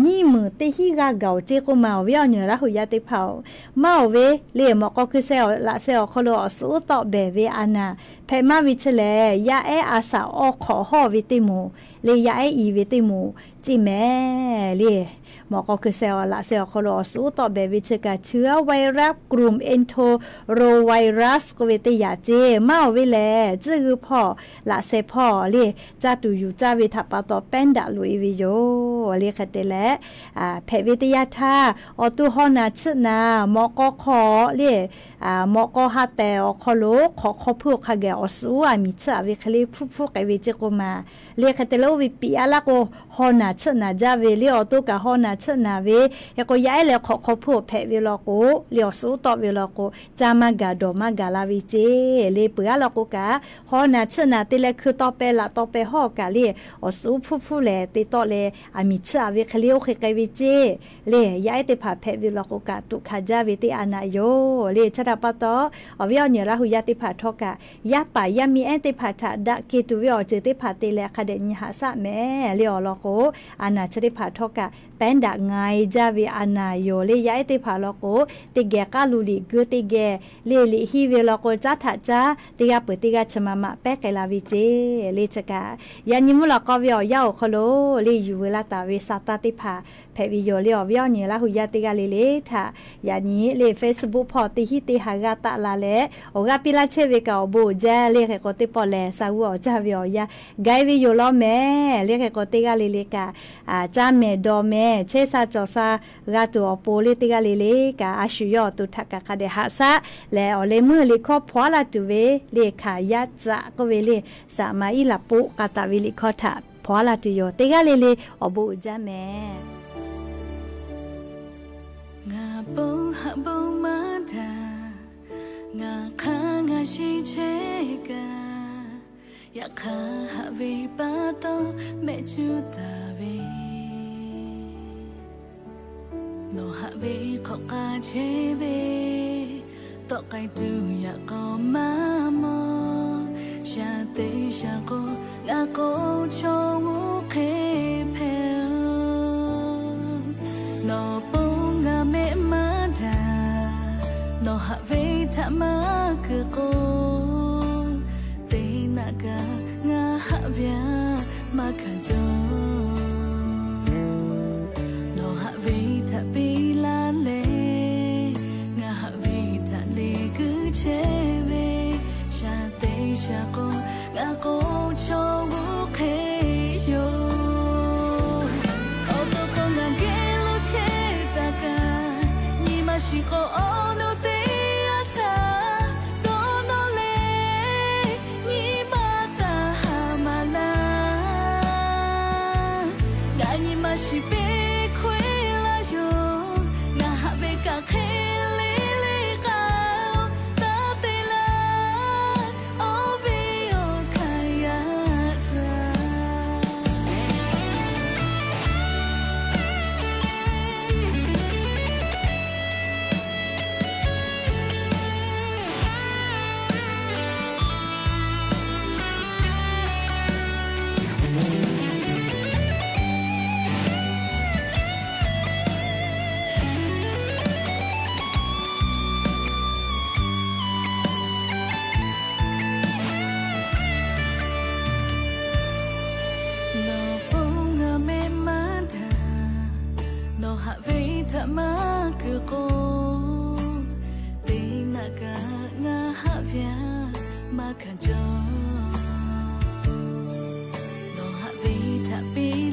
nyiˇ meunˍ teˇ hinˉ g'aˇ gaˬ-oˬ ceˇ k'oˆ ma, awˬ viˉ awˬ nyi Laˇ huˍ yaˇ teˇ hpaˍ-oˬ. Maˇ-oˬ ve le, mawꞈ k'aw hkui sheh laꞈ sheh awˬ hk'aw lo awˬ suhˍ uˉ tawˆ behˬ ve a naˍ hpehꞈ maˇ ve chi lehˬ, yaˇ ehˉ a shaꞈ awˬ hk'awꞈ hawˇ ve teˇ moˍ le, yaˇ ehˉ i ve teˇ moˍ ceˇ mehˍ le. Mawꞈ k'aw hkui sheh laꞈ sheh awˬ hk'aw lo awˬ suhˍ uˉ tawˆ behˬ ve chi kaꞈ, เชื้อไวรัสกลุ่ม enterovirus k'oˆ ve teˇ yanˇ ceˇ. Maˇ-oˬ ve lehˬ, tcuhˇ g'uiˇ hpawˇ laꞈ sheh hpawˇ le, caˇ tuˬ yuˬ caˇ ve htaꞈ pa taw pehˉ daꞈ loꞈ e ve yoˬ le. Hk'e te leh, hpehꞈ ve teˇ yanˇ htaˇ, awˬ to haw naˬ tsuhˆ naˍ mawꞈ k'aw hk'aw le, mawꞈ k'aw ha tehˬ awˬ hk'aw lo hk'awꞈ hk'aw hpuˇ hk'a geh awˬ suhˍ uˉ a miˬ tsuhˆ a ve hk'e le hpuˇ hpuˇ k'ai ve ceˇ k'oˆ ma le. Hk'e te leh, oˇ ve piꞈ a laˇ k'o, haw naˬ tsuhˆ naˍ jaˇ ve le, awˬ to kaꞈ haw naˬ tsuhˆ naˍ ve. Hk'e k'o, yaˇ ehˉ leh hk'awꞈ hk'aw hpuˇ hpehꞈ ve law k'o le, awˬ suhˍ uˉ tawˆ ve law k'o, caˇ maˇ gaˬ dawˬ maˇ gaˬ la ve ceˇ le. Peuˬ a law k'o kaꞈ, haw naˬ tsuhˆ naˍ te leh hkui tawˇ peh laꞈ tawˇ peh hawˇ kaꞈ le, awˬ suhˍ uˉ hpuˇ hpuˇ lehˬ te tawˆ leh, a miˬ tsuhˆ a ve hk'e le oˇ hk'e k'ai ve ceˇ le. Yaˇ ehˉ teˇ hpaˍ hpehꞈ ve law k'o kaꞈ, tuꞈ hkanˍ jaˇ ve teˇ a naꞈ yoˬ le. Chi htaꞈ pa taw, awˬ viˉ awˬ nyi Laˇ huˍ yaˇ teˇ hpaˍ htawˇ kaꞈ, yaˇ paˍ yaˇ miˇ ehˉ teˇ hpaˍ htaꞈ daꞈ kehˬ tuˬ ve awˬ ceuˬ teˇ hpaˍ te leh hk'a dehꞈ nyi haꞈ shaˆ mehˍ le. Awˬ lawn k'o, a naˍ chi teˇ hpaˍ htawˇ kaꞈ pehˉ daꞈ nga e jaˇ ve a naˍ yoˬ le. Yaˇ ehˉ teˇ hpaˍ law k'o, teˇ geh k'aˉ lu liꞈ geuˆ teˇ geh le, liꞈ hiˇ ve law k'o, caˉ htaꞈ caˉ teˇ g'aˇ peuˬ teˇ g'aˇ chi ma ma pehˉ k'ai la ve ceˇ le. Chi kaꞈ, yaꞈ nyi mvuhˇ lawꞈ k'aw ve awˬ yanˇ awˬ hk'aw lo le, yuˬ veu laˇ taˍ ve sa taˇ teˇ hpaˍ hpehꞈ ve yoˬ le. Awˬ viˉ awˬ nyi Laˇ huˍ yaˇ teˇ g'aˇ le le htaꞈ yaꞈ nyi le, Facebook hpawˇ teˇ hinˉ teˇ ha g'a taˆ la leh, awˬ g'aˇ piˇ laˇ chehˇ ve kaꞈ awˬ bon uiˍ jaˇ le. Hk'e k'o, teˇ pawˆ lehˬ, sa g'uˇ awˬ caˇ ve awˬ yanˇ gai ve yoˬ law mehˍ le. Hk'e k'o, teˇ g'aˇ le le kaꞈ, caˇ mehˍ dawˬ mehˍ, chehˇ sha cawˬ sha g'a tuˬ awˬ pon le, teˇ g'aˇ le le kaꞈ, a shu yawˇ awˬ to htaꞈ kaꞈ hk'a dehꞈ haꞈ shaˆ leh, awˬ leh meuˇ liꞈ hkawˇ hpaw a laˇ tuˬ ve le, hkanˍ yaˇ caꞈ k'oˆ ve le, saˍ maˍ iˉ laꞈ poˆ k'a taˍ ve liꞈ hkawˇ htaꞈ hpaw a laˇ tuˬ yoˬ. Teˇ g'aˇ le le awˬ bon uiˍ jaˇ mehˍ. Ngaˬ bon haꞈ bon maˇ htaꞈ ngaˬ hk'aˇ ngaˬ shiˍ chehˇ kaꞈ, yaꞈ hk'aˇ haꞈ ve pa taw mehˆ cuˇ taˍ ve, nawˬ haꞈ ve hk'awꞈ k'ai chehˇ ve, tawˆ k'ai tuˬ yaꞈ k'aw maˇ mawˬ. Shaˍ te shaˍ k'o, g'a k'o chaw oˇ hk'e hpehꞈ-oˬ. Nawˬ pon ngaˬ mehˆ maˇ htaꞈ, nawˬ haꞈ ve htaꞈ maˇ kuiˬ k'o, teˇ naꞈ kaꞈ ngaˬ haꞈ ve aꞈ maˇ hkanˍ cawˬ. Nawˬ haꞈ ve htaꞈ piˇ laˇ leh, ngaˬ haꞈ ve Haꞈ ve htaꞈ maˇ kuiˬ k'o, teˇ naˆ kaꞈ ngaˬ haꞈ ve aꞈ maˇ hkanˍ jaw. Nawˬ haꞈ ve htaꞈ piˇ